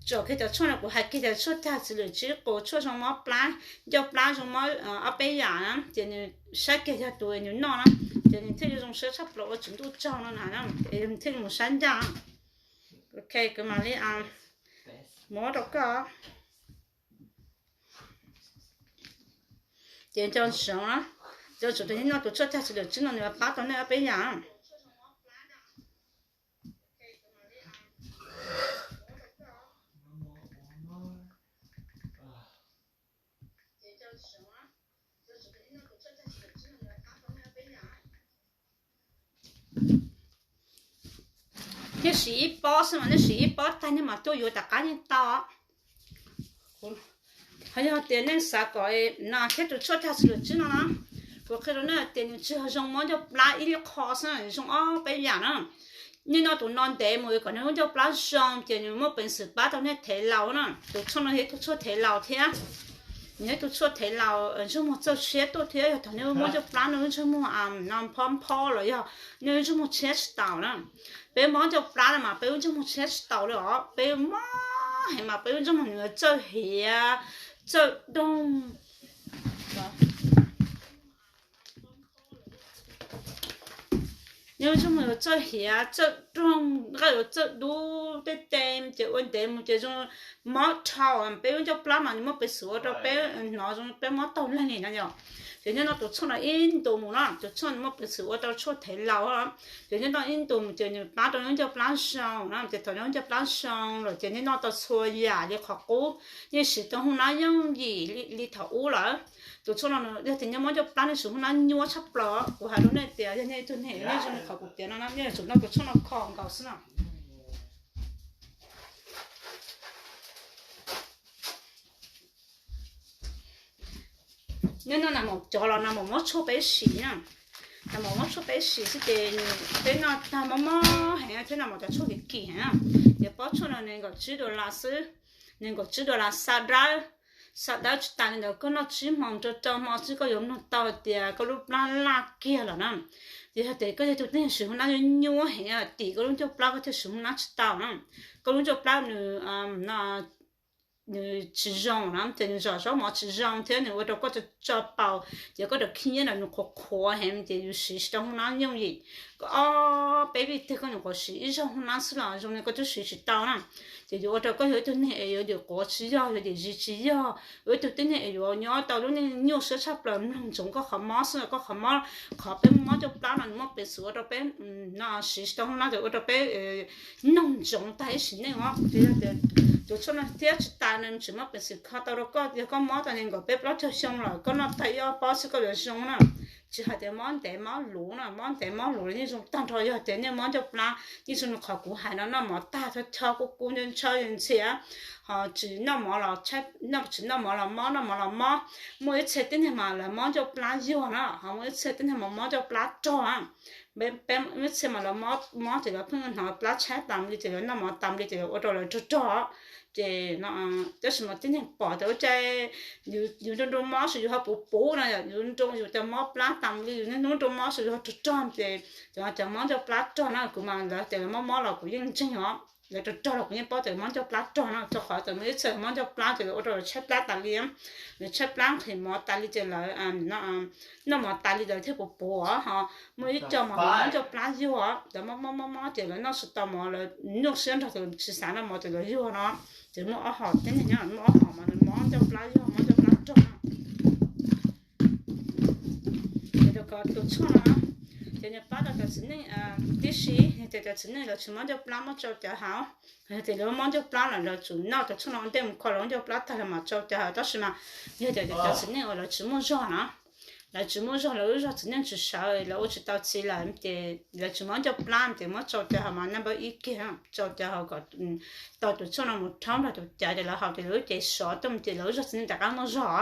tsom kiag cov tshuaj no, kuv hais kiag cov tshuaj cag txiv lwm tsib qus, tshuaj zoo mob plab, ncauj plab zoo mob ob peb yam na, ces nws saib kiag yog tus nws noj na, ces nws thiaj li zoo siab tshaj plaws ua Tswv Ntuj tsaug no na, nws thiaj li mus saib ncaj. Ok, kuv mam li muab rau koj. Ces cov ntsoov na, cov ntsoov tus noj tus tshuaj cag txiv lwm tsib no nws pab tau nej ob peb yam. Nej siv ib pob xwb mas, nej siv ib pob tag nej mam tuaj yuav tom qab nej tau. Ho yog tias nej xav kom no thiab tus tshuaj cag txiv lwm tsib no na, kuv qhia rau nej hais tias nws tsis yog zoo mob ncauj plab ib qho xwb, zoo ob peb yam na. Nej noj tus no ntev mus kom nej lub ncauj plab zoo ces nws muaj peev xwm pab tau nej thev laus na. Tus tshuaj no yog ib tug tshuaj thev laus thiab. Nws yog ib tug tshuaj thev laus, ntsej muag txawj siab tuaj thiab. Yog thaum nej muaj ncauj plab, nej lub ntsej muag no phob phob los yog nej lub ntsej muag tshiab tsis taus na. Peb mob ncauj plab no mas peb lub ntsej muag tshiab tsis taus li os, peb mob heev mas peb lub ntsej muag nws txawj hiav, txawj doog. Zoo mus yuav txawj hiav txawj roog, nqaij yuav txawj dub tej tes ces ua ntev mus ces zoo mob dhau. Peb lub ncauj plab mas nws muaj peev xwm ua rau peb hnov zoo peb mob taug leeg li no yom. Ces nej noj tus tshuaj no ib ntus mus na, tus tshuaj nws muaj peev xwm ua rau tshuaj thev laus. Ces nej noj ib ntus mus ces nws pab rau lub ncauj plab zoo na, ces thaum lub ncauj plab zoo lawm ces nej noj tau txhua yam li qhov qub, nej siv tau hoob nab yooj yim li thaum ub lawm. Tus tshuaj no yog tias nej mob ncauj plab nej siv hoob nab nyuaj tshaj plaws, kuv hais rau nej tias yog nej ib tug neeg nej zoo li qhov kuv piav no na, nej yuav tsum noj tus tshuaj no kho nkaus xwb na. Nej noj nas maum cov los nas maum muab tshuaj peb siv na, nas maum muab tshuaj peb siv xwb ces peb noj tag mob mob heev thiab nas maum cov tshuaj kim kim heev na. Ces pob tshuaj no nees nkaum tsib dollar xwb, nees nkaum tsib dollar xa dawb, xa dawb tsis tas li ntawd koj noj tsib hmo rau rau hmo xwb koj yuav mloog tau hais tias koj lub plab laj kiag lawm na. Ces yog tias koj yog tus neeg siv hoob nab nyuaj heev tim koj lub ncauj plab koj thiaj siv hoob nab tsis tau na. Koj lub ncauj plab nws nws tsis zoo na, ces nws zom zaub mov tsis zoo thiab nws ua rau koj tso paus, ces koj rau khib nyiab los nws qhuav qhuav heev ces yus siv tsis tau hoob nab yooj yim. Koj ob peb vij twg koj nyuam qhuav siv ib zaug hoob nab xwb los zoo li koj twb siv tsis tau na. Ces yuav ua rau koj yog ib tug neeg es yuav dim quav tsis yog, yuav dim zis tsis yog, yog ib tug tib neeg es yuav nyob tau lub neej nyuaj siab tshaj plaws, mloog ntsoov koj qhov mob xwb, koj qhov mob, qhov peb mob ncauj plab no nws muaj peev xwm ua rau peb siv tsis tau hoob nab ces ua rau peb mloog ntsoov tag ib sim neej os. Ces yog tias tus tshuaj no thiab tsis tas nws tseem muaj peev xwm kho tau rau koj, yog koj mob tau nees nkaum peb plaub caug xyoo lawm koj noj tag ib ob pob xwb koj yuav zoo na. Tsis hais tias mob ntev mob luv na, mob ntev mob luv los yeej zoo tag nrho. Yog tias nej mob ncauj plab yeej zoo li qhov kuv hais no, noj mov tag chob chob kub kub ntshaw ntshaw ntxhias, ho tsis noj mov los, tsis noj mov los mob, noj mov los mob. Muaj ib txhia tib neeg mas lawv mob ncauj plab yuag na, ho muaj ib txhia tib neeg mas mob ncauj plab rog. Peb ib txhia mas lawv mob ces lawv pheej hnov plab tshaib tas li ces lawv noj mov tas li ces ua rau lawv rog rog. Ces tab sis mas tib neeg pom tias ua cas yus nroo nroo mob ces yus ho puv puv no, yus nroo yus tias mob plab tas li, yus niaj hnub nroo mob ces yus ho rog rog ces cov mob ncauj plab rog na, kuv mas lawv tias lawv mob mob los kuv yeej ntseeg os, lawv rog rog los kuv yeej paub tias mob ncauj plab rog na, rau qhov tias muaj ib txhia mob ncauj plab ces lawv ua rau lawv tshaib plab tas li, lawv tshaib plab nqhis mov tas li ces lawv noj mov tas li lawv thiaj puv puv os. Ho muaj ib co mas mob ncauj plab yuag, lawv mob mob mob mob ces lawv noj tsis tau mov, lawv nyuaj siab nrog ces tsis xav noj mov ces lawv yuag no. Ces muaj ob hom tib neeg nyob, muaj ob hom mas nws mob ncauj plab yuag, mob ncauj plab rog no. Ces rau qhov tus tshuaj no ces nws pab rau cov txiv neej tib si, ces cov txiv neej lawv tsis mob ncauj plab muab tsau cawv haus, yog tias lawv mob ncauj plab lawm lawv tsum noj tus tshuaj no ua ntej mus kho lawv ncauj plab tag lawv mam tsau cawv haus. Tab sis mas yog tias cov txiv neej uas lawv tsis muaj zog na, lawv tsis muaj zog, lawv lub zog txiv neej tsis sawv, lawv ua tsis tau txiv lawm ces lawv tsis mob ncauj plab ces muab tsau cawv haus mas naj npawb ib kiag, tsau cawv haus kom tau tus tshuaj no mus rhaub nrog tus cawv ces lawv haus ces lawv lub cev sov tuaj ces lawv lub zog txiv neej rov qab muaj zog.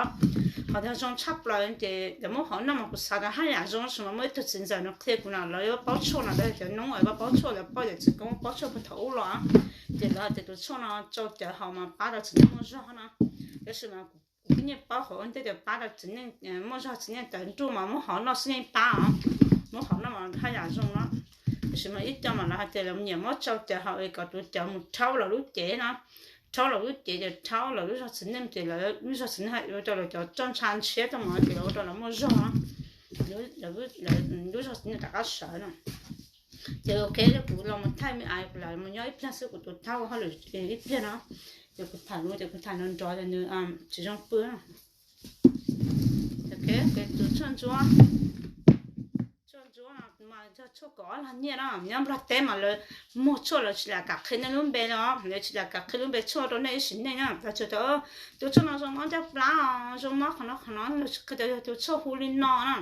Qhov tias zoo tshaj plaws ces lawv muab hau noj mas kuv xav tias haj yam zoo, tab sis mas muaj ib tug txiv ntxawm nws qhia kuv no, lawv yuav paub tshuaj no, lawv cov Hmoob uas paub tshuaj lawv paub yam txiv koob paub tshuaj puag thaum ub los, ces lawv hais tias tus tshuaj no tsau cawv haus mas pab rau txiv neej muaj zog no. Tab sis mas kuv twb yeej paub qhov ua ntej tias pab rau txiv neej muaj zog, txiv neej tawv nruj mas muab hau noj xwb yeej pab os, muab hau noj mas haj yam zoo no. Tab sis mas ib co mas lawv hais tias lawv nyiam muab tsau cawv haus es kom tus cawv mus rhaub lawv lub cev no, rhaub lawv lub cev ces rhaub lawv lub zog txiv neej ces lawv lub zog txiv neej ua rau lawv cov roj ntsha ntshiab tuaj mus ces lawv ua rau lawv muaj zog, lawv lub zog txiv neej rov qab sawv no. Ces ok, kuv los mus thaij me ais, kuv lam mus nyob ib pliag xwb, kuv tus thaub hauj lwm ib pliag no, ces kuv tham lus ces kuv tham nrov nrov ces nws tsis zoo pw. Tus tshuaj ntsuab, tshuaj ntsuab no mas yog tshuaj kom ob lag nyiaj no, nyob Nplog teb mas lawv muag tshuaj lawv tsis lam kam qhia nej lub npe no, lawv tsis lam kam qhia lub npe tshuaj rau nej ib sim neej na. Lawv tsuas tias tus tshuaj no zoo mob ncauj plab, zoo mob qhov no qhov no, lawv tsis qhia tias yog tus tshuaj hu li no na.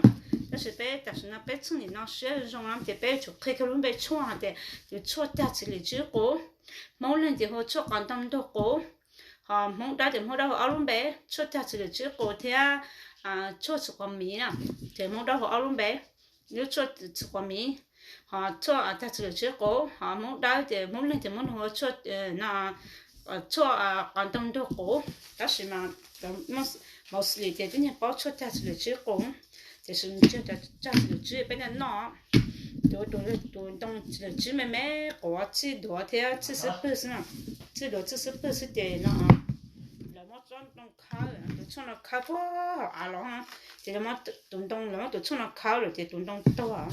Tab sis peb tam sim no peb txheej nim no siab zoo no ces peb yuav tsum qhia kiag lub npe tshuaj hais tias tus tshuaj cag txiv lim tswb qus, Hmoob leeg ces hu tshuaj qos ntoo ntug qus, ho Hmoob Dawb ces Hmoob Dawb hu ob lub npe, tshuaj cag txiv lim tswb qus thiab tshuaj txiv quav miv na, ces Hmoob Dawb hu ob lub npe, lub tshuaj txiv quav miv, ho tshuaj cag txiv lim tswb qus, ho Hmoob Dawb ces Hmoob leeg ces Hmoob hu tshuaj, tshuaj qos ntoo ntug qus. Tab sis mas mostly ces tib neeg paub tshuaj cag txiv lim tswb qus, tiam sis nws tsis yog cov cag txiv lim tswb peb noj noj, tus tus ntoo txiv lim tswb me me quav txij duav thiab txij xub pwg xwb, txij duav txij xub pwg xwb ces no lawv muab tsob ntoo khawb, tus tshuaj no khawb puag hauv av los, ces lawv muab tus ntoo, lawv muab tus tshuaj no khawb lawm ces tus ntoo tuag.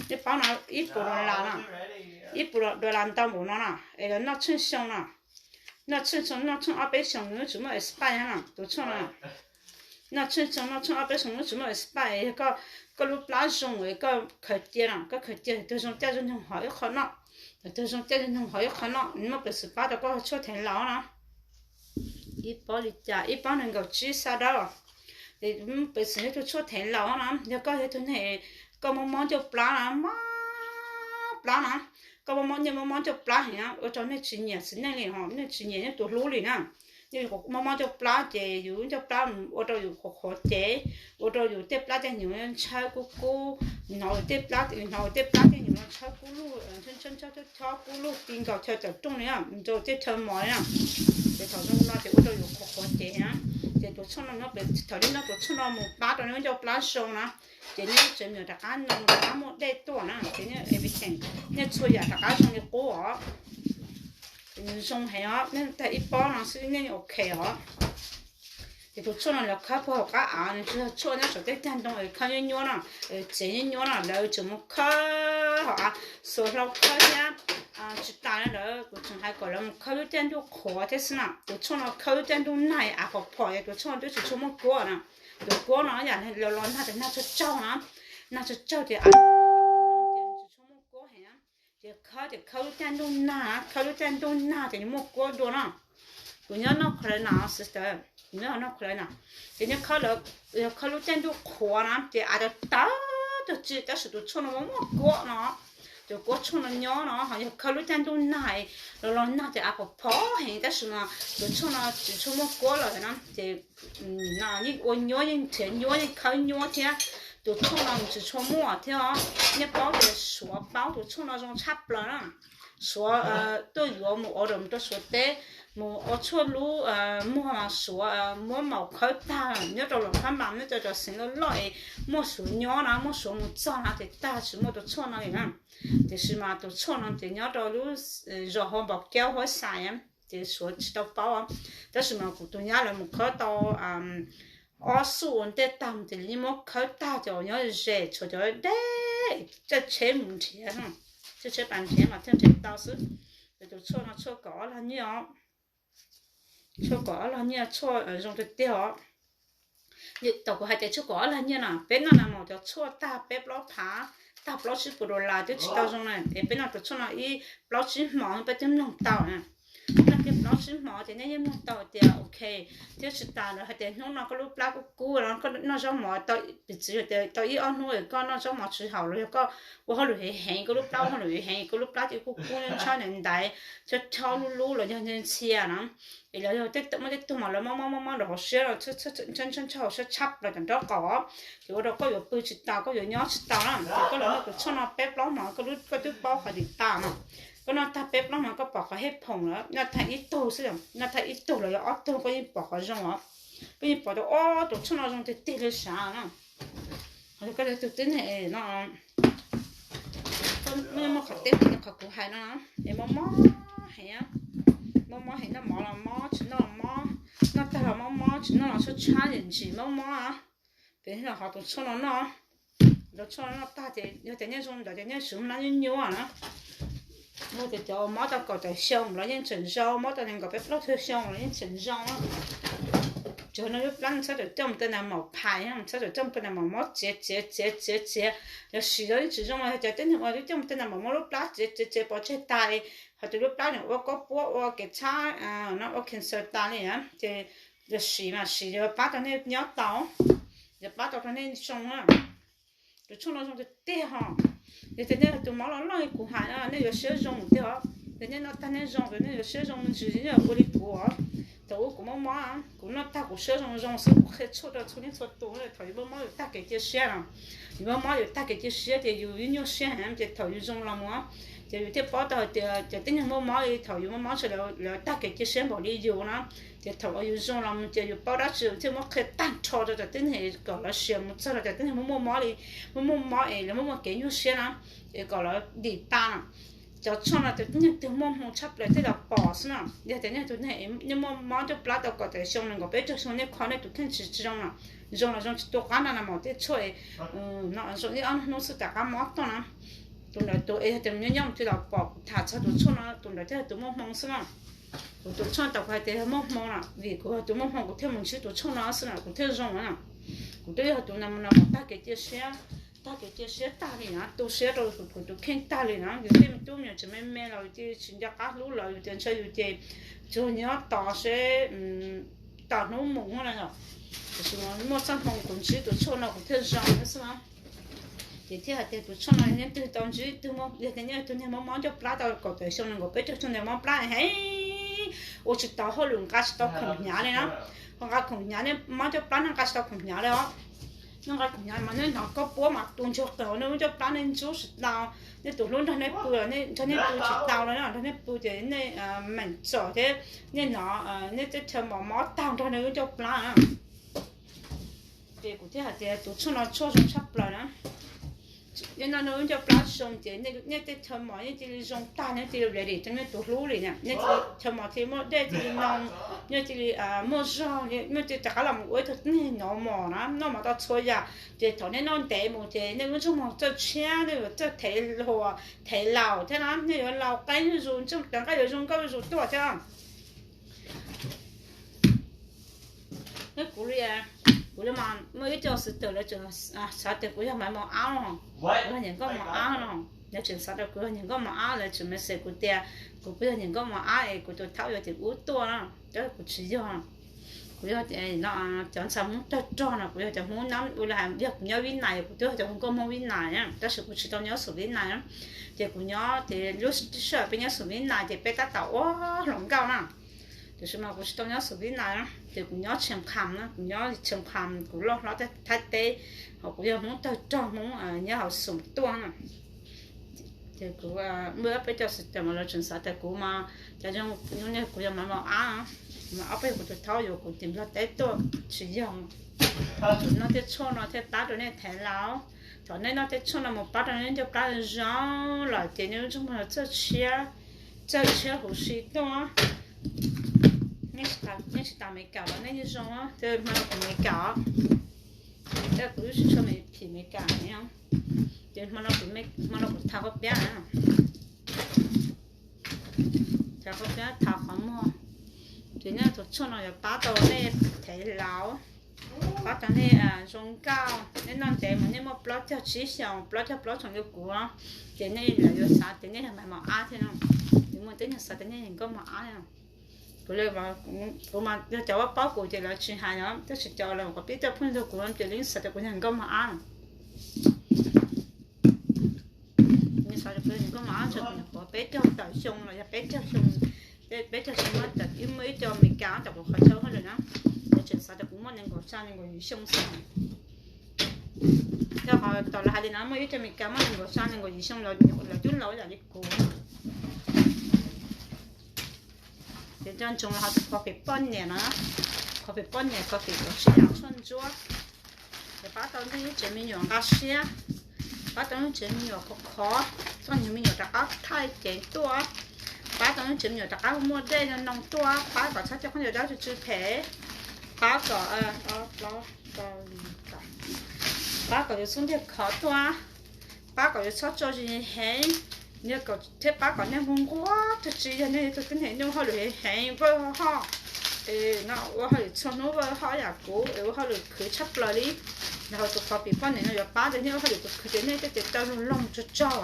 Nej paub no, ib puas dollar no, ib puas dollar ntau npaum no na, es los noj tsheej xyoo no, noj tsheej xyoo, noj tsheej ob peb xyoos nws tsis muaj expire na tus tshuaj no. Noj tsheej xyoo, noj tsheej ob peb xyoos nws tsis muaj expire. Yog koj lub plab zoo es koj khaws cia no, koj khaws cia tug zoo caij zoo nyoog hov ib qho noj, tug zoo caij zoo nyoog hov ib qho noj, nws muaj peev xwm pab rau koj tshuaj theev laus na. Ib pob li cas? Ib pob nees nkaum tsib xab dab. Ces muaj peev xwm yog tug tshuaj theev laus na. Yog koj yog tug neeg koj mob mob ncauj plab na, mob plab na, koj mob mob nyiaj mob mob ncauj plab heev na, ua rau nej tsis nyiam txiv neej li, nej tsis nyiam nej tus hlub li na. Yog mob mob ncauj plab ces yus ncauj plab ua rau yus qhuav qhuav cev, ua rau yus tej plab caij nyoog ntshaw kub kub, hnov tej plab, hnov tej plab caij nyoog los ntshaw kub lug, chob chob kub lug ti nkaus chaw tawm rooj li, rau tej chaw mos li na. Ces thaum zoo no ces ua rau yus qhuav qhuav cev na. Ces tus tshuaj no, thaum nej noj tus tshuaj no mus pab rau nej ncauj plab zoo na, ces nej tsev me nyuam rov qab no rov qab muaj dej tuaj na, ces nej everything, nej txhua yam rov qab zoo li qub os. Ces nws zoo heev os, nej tag ib pob no xwb nej ok os. Ces tus tshuaj no lawv khawb puag hauv qab av, nws tsis yog tshuaj nyob saum tej cag ntoo es khawb nyuab nyuab no, txiav nyuab nyuab no, lawv tseem mus khawb hauv av, xuas hlau khawb thiab. Tsis tas li ntawd kuv tseem hais kom lawv mus khawb lub caij ntuj qhuav thiab xwb na. Tus tshuaj no khawb lub caij ntuj nag av phom phom, tus tshuaj no twb tsis tshua muaj kuab na. Tus kuab no yam los los nag ces nag tsawg tsaug na, nag tsawg tsaug ces av tsis tshua muaj kuab heev. Ces khawb ces khawb lub caij ntuj nag, khawb lub caij ntuj nag ces nws muaj kuab dua na. Kuv nyob North Carolina sister, kuv nyob North Carolina. Ces nej khawb lawv, yog khawb lub caij ntuj qhuav na ces av tawg tag tag tsi, tab sis tus tshuaj no muaj kuab no. Tus kuab tshuaj no nyob no, ho yog khawb lub caij ntuj nag, los los nag ces av phom phom heev tab sis mas tus tshuaj no tsis tshua muaj kuab lawm na. Ces yeej ua nyuab, yeej nrhiav nyuab, yeej khawb nyuab thiab. Tus tshuaj no nws tsis tshua muaj thiab os. Nej paub tias Suav paub tus tshuaj no zoo tshaj plaws na. Suav tuaj yuav mus order mus rau Suav teb, mus ua tshuaj lub muag mas Suav muab maum khawb tag nyob rau lawm phab npas nyob rau cov xeev loj loj es muaj Suav nyob na, muaj Suav mus txog na ces tag tsis muaj tus tshuaj no li na. Tiam sis mas tus tshuaj no ces nyob rau lub zos Humboldt County, Hawaii, ces Suav tsis tau paub. Tab sis mas kuv tus nyab lawv mus khawb tau ob xuj ua ntej tag ces yeej muab khawb tag, cov uas nyob ze tshuav cov deb, caij tsheb mus nrhiav, caij tsheb pas nrhiav mas thiaj nrhiav tau xwb. Ces tus tshuaj no tshuaj kaum ob lag nyiaj os, tshuaj kaum ob lag nyiaj, tshuaj zoo tiag tiag os. Thaum kuv hais tias tshuaj kaum ob lag nyiaj no, peb noj nag maum cov tshuaj tag peb plaub phav, tag plaub tsib puas dollar twb tsis tau zoo na, es peb noj tus tshuaj no ib plaub tsib hmo peb twb mloog tau na. Noj kiag plaub tsib hmo ces nej yeej mloog tau tias ok. Thiab tsis tas lawv hais tias hnub no koj lub plab kub kub no, koj noj zaub mov tau, piv txwv tias tau ib ob hnub koj noj zaub mov tsis haum los yog koj ua hauj lwm heev heev, koj lub plab ua hauj lwm heev heev, koj lub plab ces kub kub ntshab ntaiv ntaiv, chob chob lub lub los yog ntxhia ntxhia no, es los yog muaj tej tug mas lawv mob mob mob mob rau hauv siab, ntshab ntshab hauv siab tshab plaws cov nraub qaum, ces ua rau koj yuav pw tsis tau, koj yuav nyob tsis tau na. Ces koj los noj tus tshuaj no peb plaub hmo, koj twb paub qhov dim tas no. Koj noj tag peb plaub hmo koj pom qhov hej phoom lawm, noj tag ib tug xwb, noj tag ib tug los yog ob tug koj yeej pom qhov zoo os. Koj yeej pom tias ob tus tshuaj no zoo tiag tiag li sav na. Koj yog tus tib neeg no, muaj qhov teb qhov kuv hais no, es mob mob heev, mob mob heev, noj mov los mob, tsis noj los mob, noj tag los mob mob, tsis noj los tshab tshab, yam ntsim mob mob. Ces ho tus tshuaj no noj, tus tshuaj no noj tag ces yog tias nej zoo ntawd ces nej siv hlab nyuab nyuab na. Yog tias cov uas mob tau kaum tawm xyoo los yeej tseem zoo, mob tau nees nkaum peb plaub tug xyoo los yeej tseem zoo. Tsuas no lub plab txhob tawm coj mus tej nag maum phais, txhob tawm coj mus tej nag maum mob txiav txiav txiav txiav txiav, yog siv los yeej tsis zoo. Yog cov tib neeg uas twb coj mus tej nag maum mob lub plab txiav txiav txiav pov tseg tas, ho tus lub plab nws ua kab puab ua kev txhab, ua cancer tas li na, ces yog siv mas siv yuav pab tau nej nyob tau, yuav pab tau rau nej zoo na. Tus tshuaj no zoo tiag tiag ho. Yog tias nej tus mob loj loj li kuv hais, nej yuav siab zoo tiag os. Yog nej noj tag nej zoo, nej yuav siab zoo me ntsis, nej yuav ua li kuv os. Thaum ub kuv mob mob, kuv noj tag kuv siab zoo zoo xwb, kuv qhia tshuaj rau txhua leej txhua tus, thaum yus mob mob yus tag kev cia siab no, yus mob mob yus tag kev cia siab ces yus yeej nyuaj siab heev, ces thaum yus zoo los mus ces yus thiaj paub tau hais tias cov tib neeg muaj mob li thaum yus mob mob tshaj lawv tag kev cia siab npaum li yus na. Ces thaum uas yus zoo los mus ces yus paub dab tsi yus thiaj muab qhia tag nrho rau cov tib neeg kom lawv sia mus txog rau cov tib neeg muaj muaj mob li, muaj muaj mob es lawv muaj muaj kev nyuaj siab na, es kom lawv dim tas na. Cov tshuaj no cov tib neeg twg muaj hmoo tshaj plaws thiaj los pom xwb na. Yog tias nej tus neeg nej muaj mob ncauj plab tau kaum tawm xyoo nees nkaum peb caug xyoo nej kho nej tus kheej tsis zoo na, Zoo los zoo tsis tu qab no na mas tej tshuaj no zoo ib ob hnub xwb rov qab mob tuaj na. Tus ntawd tus es yog tias nyob nyob mus tsis los pom kuv tham txog tus tshuaj no, tus ntawd thiaj yog tus muaj hmoo xwb na. Kuv tus tshuaj tau kuv hais tias yog muaj hmoo na, vim kuv yog tus muaj hmoo kuv thiaj mus ntsib tus tshuaj no xwb na kuv thiaj zoo na. Kuv twb yog tus no no mas tag kev cia siab, tag kev cia siab tag li na, tu siab rau kuv tus kheej tag li na. Yus tej me tub me nyuam tseem me me los yus cia li tsis nco qab hlub lawv, yus tias ntshe yus ces tsuas nyob tos seb tos hnub mus no yom. Tiam sis muaj txoj hmoo kuv ntsib tus tshuaj no kuv thiaj zoo xwb na. Ces thiaj hais tias tus tshuaj no neb twg tau ntsib twg, yog tias neb tus niag mob mob ncauj plab tau kaum tawm xyoo nees nkaum peb caug xyoo ntawd mob plab heev, ua tsis tau hauj lwm, nqa tsis tau khoom hnyav li na. Ho nqa khoom hnyav, nej mob ncauj plab nej nqa tsis tau khoom hnyav li os. Nej nqa khoom hnyav mas nej hnov koj puab mas tu ntsuag qees, nej lub ncauj plab nej ntxub tsis tau, nej tus hlub nrog nej pw los nrog nej pw tsis tau li, nrog nej pw ces nej meem txom thiab, nej hnov nej tej chaw mos mob tag nrog nej lub ncauj plab na. Ces kuv thiaj hais tias tus tshuaj no tshuaj zoo tshaj plaws na. Nej noj nej lub ncauj plab zoo ces nej tej chaw mos yeej cia li zoo tag, nej cia li ready rau nej tus hlub li na. Nej chaw mos cia li muaj dej, cia li noo, nej cia li muaj zog, nej cia li rov qab los mus ua ib tug neeg nov mos na, noj mov tau txhua yam. Ces thaum nej noj ntev mus ces nej lub ntsej muag txawj tshiab, nej yuav txawj thev hluas thev laus thiab na, nej yuav laus qeeb zuj zus, ntsej muag cov nqaij yuav zoo nkauj zuj zus tuaj thiab. Kuv li, kuv li mas muaj ib co xwv tawm lawv tseem xav tias kuv yog Maiv Mos Ab no, kuv yog Niam Nkauj Mos Ab no. Lawv tseem xav tias kuv yog Niam Nkauj Mos Ab, lawv tseem message kuv tias kuv puas yog Niam Nkauj Mos Ab es kuv tus thaub yuav tim ub tuaj no, tab kuv tsis yog. Kuv yog cov ntxhais Hmoob tawg rog no, kuv yog cov Hmoob nyob, ua li hais yog kuv nyob Vib Nais kuv twb yog cov Hmoob Nkauj Hmoob Vib Nais na, tab sis kuv tsis tau nyob xum Vib Nais na. Ces kuv nyob ces lub sij hawm peb nyob xum Vib Nais ces peb tab tom ua hluas nkauj na. Tiam sis mas kuv tsis tau nyob xum Vib Nais na, ces kuv nyob Tsheej Kham na, kuv nyob Tsheej Kham kuv loj hlob Thaib teb, ho kuv yog Hmoob tawg rog Hmoob nyob hauv xum tuaj na. Ces kuv muaj ob peb co xwv tawm mas lawv tseem xav tias kuv mas cov zoo zoo, kuv yog Maiv Mos Ab, mas ob peb kuv tus thaub yuav kuv tim Nplog teb tuaj, tsis yog. Noj tej tshuaj no thiaj pab rau nej thev laus. Thaum nej noj tej tshuaj no mus pab rau nej ncauj plab zoo lawm ces nej lub ntsej muag txawj tshiab, txawj tshiab huv si tuaj. Nej tsis tas Meskas los nej yeej zoo, hmo no kuv Meskas, kuv tsis tshua phim Meskas, ces hmo no kuv thav koj piab, thav koj piab thav qhov muag. Ces nej tus tshuaj no yuav pab tau nej thev laus, pab tau nej zoo nkauj. Nej noj ntev mus nej muaj plaub caug tsib xyoos, plaub caug plaub xyoos li kuv, ces nej lawv yuav xav tias nej yog Maiv Mos Ab thiab no. Yuav muaj tib neeg xav tias nej yog Nkauj Mos Ab. Kuv, kuv mas yog cov uas paub kuv ces lawv tsis hais no, tab sis cov lawv qhov pib coj phooj ywg kuv ces lawv yeej xav tias kuv yog Nkauj Mos Ab. Nws xav tias kuv yog Nkauj Mos Ab, kuv nyuam qhuav peb caug tawm xyoo los yog peb caug xyoo, peb caug xyoo no tawm ib muaj ib co Meskas tawm kuv qhov chaw hauj lwm na, lawv tseem xav tias kuv muaj nees nkaum xya nees nkaum yim xyoo xwb. Yog qhov tau lawv hais li no, muaj ib co Meskas muaj nees nkaum xya nees nkaum yim xyoo los lawv twb laus ib yam li kuv. Ces coj ntsoov los ho tus coffee poj niam no, coffee poj niam, coffee kom sib yam tshuaj ntsuab. Ces pab tau nej lub tsev me nyuam nqa siab, pab tau nej lub tsev me nyuam khov khov, txoj nyuag me nyuam rov qab thaij ceev tuaj, pab tau nej lub tsev me nyuam rov qab muaj dej noo tuaj, pab kom txhob coj khaub ncaws dawb tsw tsw phem, pab kom, pab kom yus xub ntiag khov tuaj, pab kom yus txhob tso zis heev, thiab pab kom nej nquag nquag tag tsi yog nej yog tus tib neeg nyuaj hauj lwm heev heev, vawj hoj, es no ua hauj lwm txhua hnub, vawj hoj yam kuv es ua hauj lwm khwv tshaj plaws li. Yog hauv tus coffee poj niam no yuav pab tias nej ua hauj lwm khwv khwv ces nej tej tes taw luag loog tsawg tsawg,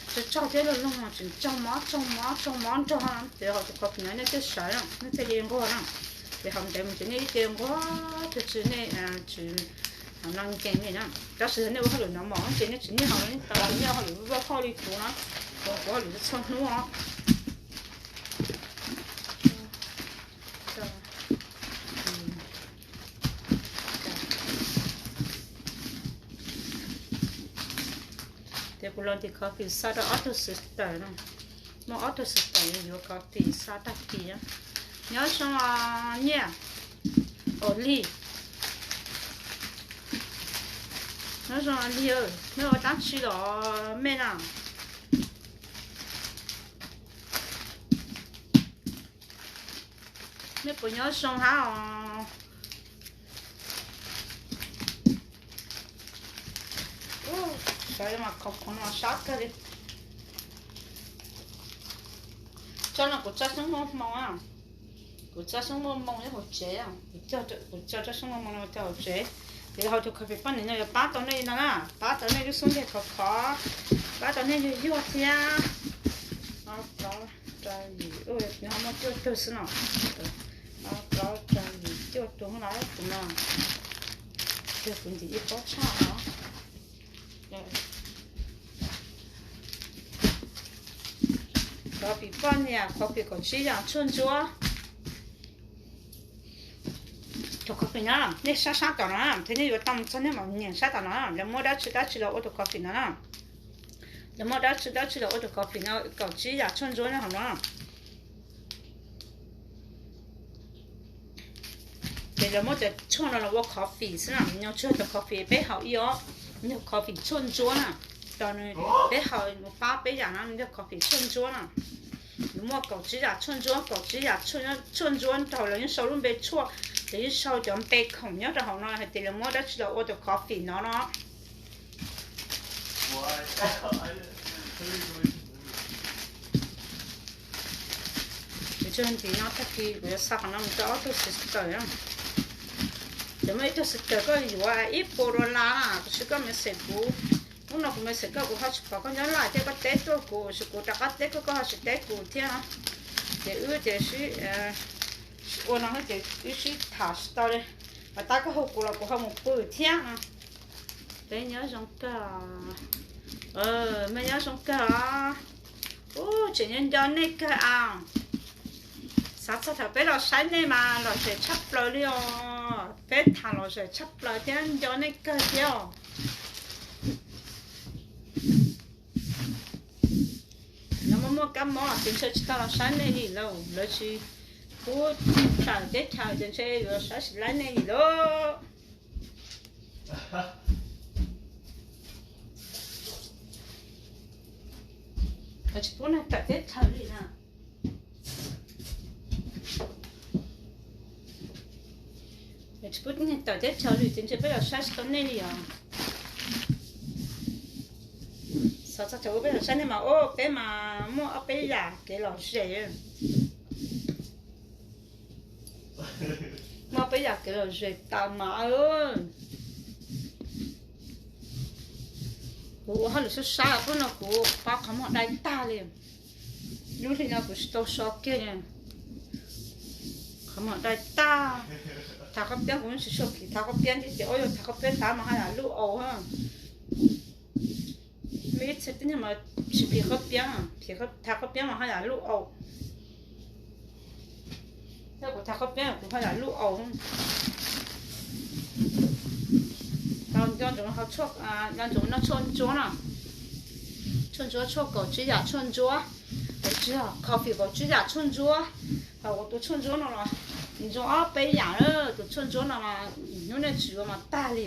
tsawg tsawg thiab luag loog tseem tsawg mob tsawg mob tsawg mob nrog, ces hauv tus coffee no nej thiaj sawv, nej thiaj li nquag na. Ces hauv ntev mus ces nej ib ce nquag tag tsi nej tsis no nkees li na. Tab sis nej ua hauj lwm no mos ces nej tsis niaj hauv, nej tau niaj hauj lwm vawj hoj li kuv na, kuv hauj lwm txhua hnub os. Ces kuv los ntim coffee xa rau ob tug sister no, muaj ob tug sister yuav coffee xa tag kis. Nyob zoo nyiaj, os Lig, nyob zoo Lig, nej ua dab tsi los mej na? Nej puas nyob zoo hab os? Cov mas khov khoov no sab kawg li. Tsob no kuv tsob xyoob muaj hmoo, kuv tsob xyoob muaj hmoo nyob hauv tsev, kuv cog tsob xyoob muaj hmoo no cog hauv tsev. Ces hauv tus coffee poj niam no yuav pab tau nej no na, pab tau nej lub xub ntiag khov khov, pab tau nej yuag yuag thiab. Ob plaub rau yim, nws ho muaj cuaj tug xwb no. Ob plaub rau yim cuaj tug lawm kuv no. Cuag kuv ntim ib pob tshaj no. Coffee poj niam, coffee kaum tsib yam tshuaj ntsuab. Tus coffee no nej saib sab tom no, thiab nej yuav tau mus txog nej mam nyeem sab tom no, lawv muab dab tsi dab tsi los ua tus coffee no na. Lawv muab dab tsi dab tsi los ua tus coffee no, kaum tsib yam tshuaj ntsuab nyob hauv no. Ces lawv muab cov tshuaj no los ua coffee xwb na, nws tsis yog cov coffee peb haus ib ob, nws yog coffee tshuaj ntsuab na. Tos nws, peb haus mus pab peb yam no, nws yog coffee tshuaj ntsuab na. Nws muaj kaum tsib yam tshuaj ntsuab, kaum tsib yam tshuaj ntsuab nrog lawv yeej sau lub npe tshuaj, lawv yeej sau cov npe khoom nyob rau hauv no hais tias lawv muab dab tsi los ua tus coffee no no. Ces tag kis no tag kis kuv yuav xa qhov no mus rau ob tug sister. Ces muaj ib tug sister koj yuav ib puas dollar na, kuv tsis koj message kuv. Hnub no kuv message koj kuv ho tsis pom koj nyob laj thiab, koj teb tuaj kuv, tsis kuv rov qab teb koj, koj ho tsis teb kuv thiab. Ces wb ces sib ua no ces wb sib tham tsis tau li. Mas tab koj hu kuv los kuv ho mus pw thiab. Peb nyob zoo kawg, mej nyob zoo kawg os. Ub, tseem nco nco nej kawg as. Xav txog thaum peb los saib nej mas lom zem tshaj plaws li os. Peb tham lom zem tshaj plaws thiab nco nej kawg thiab os. Lawv muaj muaj kab mob ces ntshe tsis tau los saib nej li lauj, lawv tsis pub tawm teb chaws ces ntshe yuav saib tsis laib nej li lauj. Lawv tsis pub neeg tawm teb chaws li na. Lawv tsis pub neeg tawm teb chaws li ces ntshe peb los saib tsis tau nej li os. Xav txog thaum ub peb los saib nej mas ub, peb mas muaj ob peb yam kev lom zem. Muaj ob peb yam kev lom zem tas mas. Kuv ua hauj lwm sab sab, hnub no kuv pab qhov muag dai tag li. Lub hli no kuv tsis tau so kiag li. Qhov muag dai tag. Thav qhob piab kuv tsis tshua phim thav qhob piab thiab ces ua yog thav qhob piab tag mas haj yam lub aus. Muaj ib txhia tib neeg mas tsis phim qhob piab, thav qhob piab mas haj yam lub aus. Yog kuv thav qhob piab kuv haj yam lub aus. Nco ntsoov noj tshuaj ntsuab no, tshuaj ntsuab, tshuaj ntsuab, tshuaj kaum tsib yam tshuaj ntsuab, kaum tsib yam coffee, kaum tsib yam tshuaj ntsuab. Hos kuv tus tshuaj ntsuab no los zoo ob peb yam, tus tshuaj ntsuab no mas hnub nej tsis yuav mas tag li.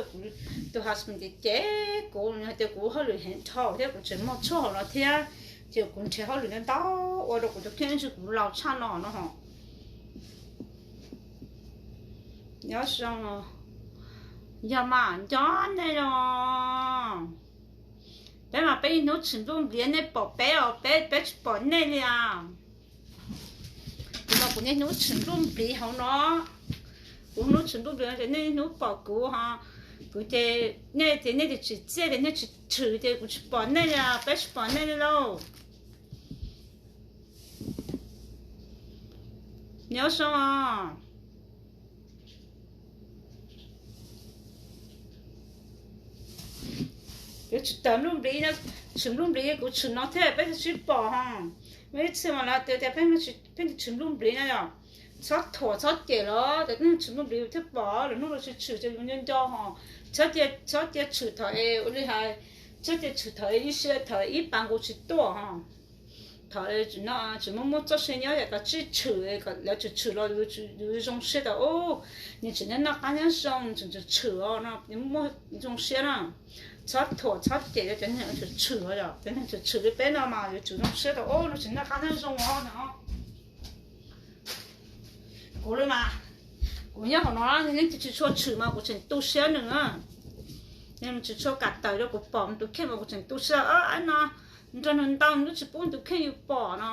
Kuv tus husband ces cem kuv hais tias kuv hauj lwm heev dhau thiab kuv tseem muag tshuaj hauv no thiab, ces kuv nrhiav hauj lwm ntau ntau ua rau kuv tus kheej ib ntsis kuv laus tshaj no no ho. Nyob zoo, yog mas nco nej os. Peb mas peb niaj hnub tshwm nplooj npliv nej pom peb os, peb peb tsis pom nej li as. Kuv mas kuv niaj hnub tshwm nplooj npliv hauv no. Kuv hnub tshwm nplooj npliv no ces nej niaj hnub pom kuv ho. Kuv ces nej ces nej tsis tsim txiaj ces nej tsis tshwm ces kuv tsis pom nej li, peb tsis pom nej li lauj. Nyob zoo os. Kuv tshwm tawm nplooj npliv, tshwm nplooj npliv kuv tshwm no thiab peb thiaj sib pom ho. Muaj ib txhia mas lawv tias pheej tshwm nplooj npliv na yom. Txhob thuam txhob cem los tias tshwm nplooj npliv thiaj pom, lwm hnub los tsis tshwm ces yus nco nco ho. Txhob cia tshwm thaum es ua li hais, txhob cia tshwm thaum es ib siab thaum ib pas nkaus tsis tuaj ho. Thaum no tsis muaj muaj txoj sia nyob yam tas tsij tshwm, lawv tsis tshwm los yus zoo siab tas ub, nws tseem noj qab nyob zoo, nws tseem tshwm tshwm os no, muaj zoo siab na. Txhob thuam txhob cem cov neeg tshwm tshwm os, cov neeg tshwm tshwm li peb no mas yuav tsum zoo siab tas ub, nws tseem noj qab nyob zoo os no. Kuv li mas, kuv nyob hauv no nws tsis tshua tshwm mas kuv tseem tu siab nws na. Tsis tshua kam tawm rau kuv pom tus kheej mas kuv tseem tu siab, ab no nrog nws ntau nws twb tsis pub tus kheej yus pom no.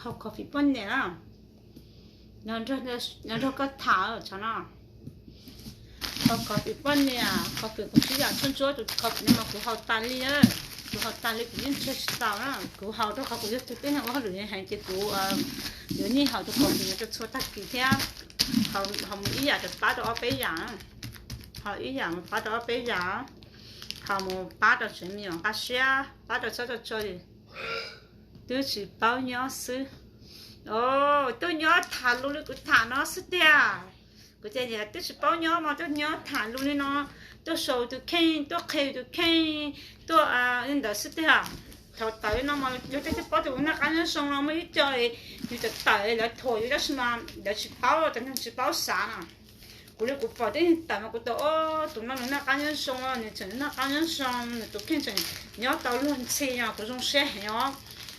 Haus coffee poj niam na, nrog koj tham tsam no. Haus coffee poj niam, coffee kuv tsis yam tshuaj ntsuab, tus coffee no mas kuv haus tas li, kuv haus tas li kuv yeej tseg tsis tau na. Kuv haus rau qhov kuv yog tus tib neeg ua hauj lwm heev ces kuv yuav nyiam haus tus coffee no rau txhua tag kis thiab. Haus mus ib yam ces pab rau ob peb yam, haus ib yam mus pab rau ob peb yam, haus mus pab rau tsev me nyuam nqa siab, pab rau txhob rau tso. Twb tsis paub nyob xwb. Tuaj nyob tham lus li kuv tham no xwb tiag. Kuv tias twb tsis paub nyob mas tuaj nyob tham lus li no, tuaj sau tus kheej, tuaj qhia tus kheej, tuaj li ntawd xwb tiag. Thaum tawm no mas yog tej thiaj paub tias kuv noj qab nyob zoo no muaj ib co yus tawm tawm lawv thuam yus tab sis mas lawv tsis paub, tag neeg tsis paub xav na. Kuv li kuv pom tib neeg tawm mas kuv tias tus no nws noj qab nyob zoo, nws tseem noj qab nyob zoo, nws tus kheej tseem nyob tau luag ntxhi no kuv zoo siab heev os.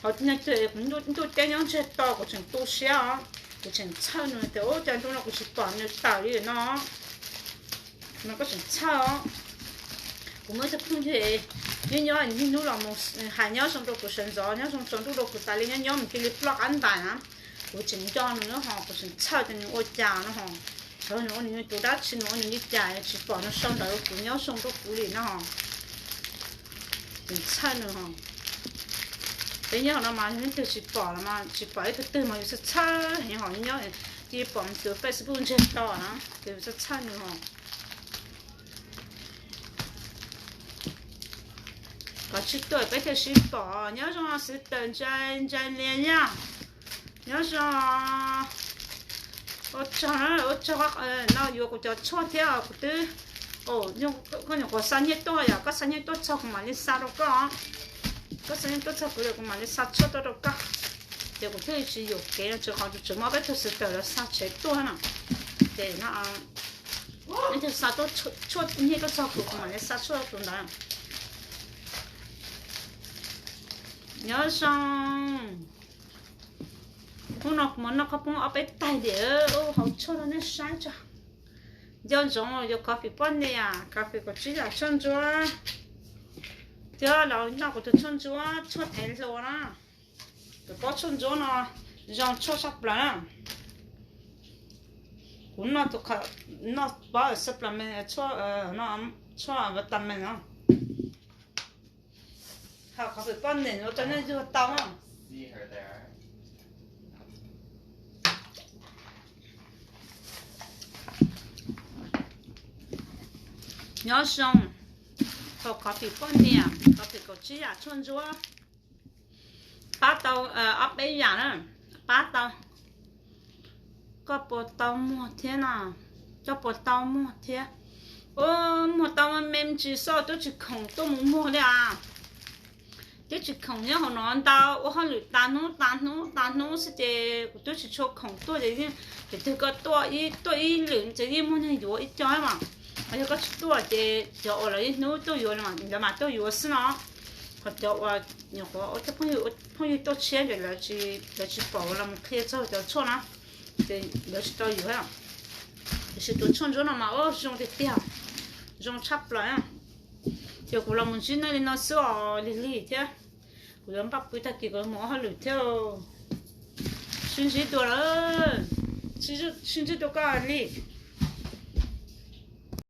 Hos neeg twg kuv ntuj teb nyob ntsiag to kuv tseem tu siab os. Kuv tseem txhawj nws tias ua cas ntu no kuv tsis pom nws tawm li no. No koj tseem txhawj os. Kuv muaj ib tug phooj ywg nyob nyob niaj hnub los mus hais nyob zoo rau kuv sawv ntxov, nyob zoo tsaus ntuj rau kuv tas li, nyob nyob mus cia li ploj qab ntais na. Kuv tseem nco nws ho kuv tseem txhawj tias nws ua cas no ho. Thaum nws ua nws tus dab tsi, nws ua nws li cas tsis pom nws sau ntawv rau kuv nyob zoo rau kuv li no ho. Tseem txhawj nws ho. Peb nyob hauv no mas leej twg tsis pom los mas tsis pom ib tug twg mas yus txhawj txhawj heev ho, nyob cia li pom tus Facebook ntsiag to na ces yus txhawj txhawj nws ho. Koj tsis tuaj peb thiaj sib pom. Nyob zoo xwb tawm ntsais ntsais lias yaj. Nyob zoo. Ua tsaug, ua tsaug no yuav kuv cov tshuaj thiab kuv twb, koj nyuam qhuav xa nyiaj tuaj yom, koj xa nyiaj tuaj txog kuv mam li xa rau koj. Koj xa nyiaj tuaj txog kuv kuv mam li xa tshuaj tuaj rau koj. Ces kuv thiaj li tsis yuam kev no, tsis qhov tseem muaj peb tug xwb tawm los xa tsev tuaj no. Ces no, ib tug xa tuaj tshuaj nyiaj tuaj txog kuv kuv mam li xa tshuaj rau tus ntawd. Nyob zoo. Hnub no kuv mus noj khaub poob ob peb taig diam, haus tshuaj rau nej saib tso. Nco ntsoov yuav coffee poj niam, coffee kaum tsib yam tshuaj ntsuab. Thiab los noj kuv tus tshuaj ntsuab, tshuaj thev hluas na. Tus pob tshuaj ntsuab no zoo tshuaj tshaj plaws na. Kuv noj tus, noj pob supplement, tshuaj vitamin no. Haus coffee poj niam ua rau nej yuag tau. Nyob zoo, haus coffee poj niam, coffee kaum tsib yam tshuaj ntsuab. Pab tau ob peb yam na, pab tau. Koj puas tau muag thiab no? Koj puas tau muag thiab? Ua muag tau me me ntsis xwb, twb tsis khoom tuaj mus muag li as. Twb tsis khoom nyob hauv no ntau, ua hauj lwm tas hnub tas hnub tas hnub xwb ces kuv twb tsis tshua khoom tuaj ces, ces twg koj tuaj ib lwm ces yeej muaj neeg yuav ib co mas. Yog koj tsis tuaj ces cov uas lawv ib hnub tuaj yuav lawv mam tuaj yuav xwb no. Ho cov uas nyuam qhuav ua cov phooj ywg tuaj tshiab ces lawv tsis pom los mus qhia txog cov tshuaj na, ces lawv tsis tau yuav. Tiam sis tus tshuaj ntsuab no mas ua zoo tiag tiag, zoo tshaj plaws. Ces kuv los mus ntsib nej li no xwb os, lig lig thiab. Kuv yuav npaj pw tag kis kuv mus ua hauj lwm thiab. Sib ntsib dua lawm, sib ntsib dua koj li.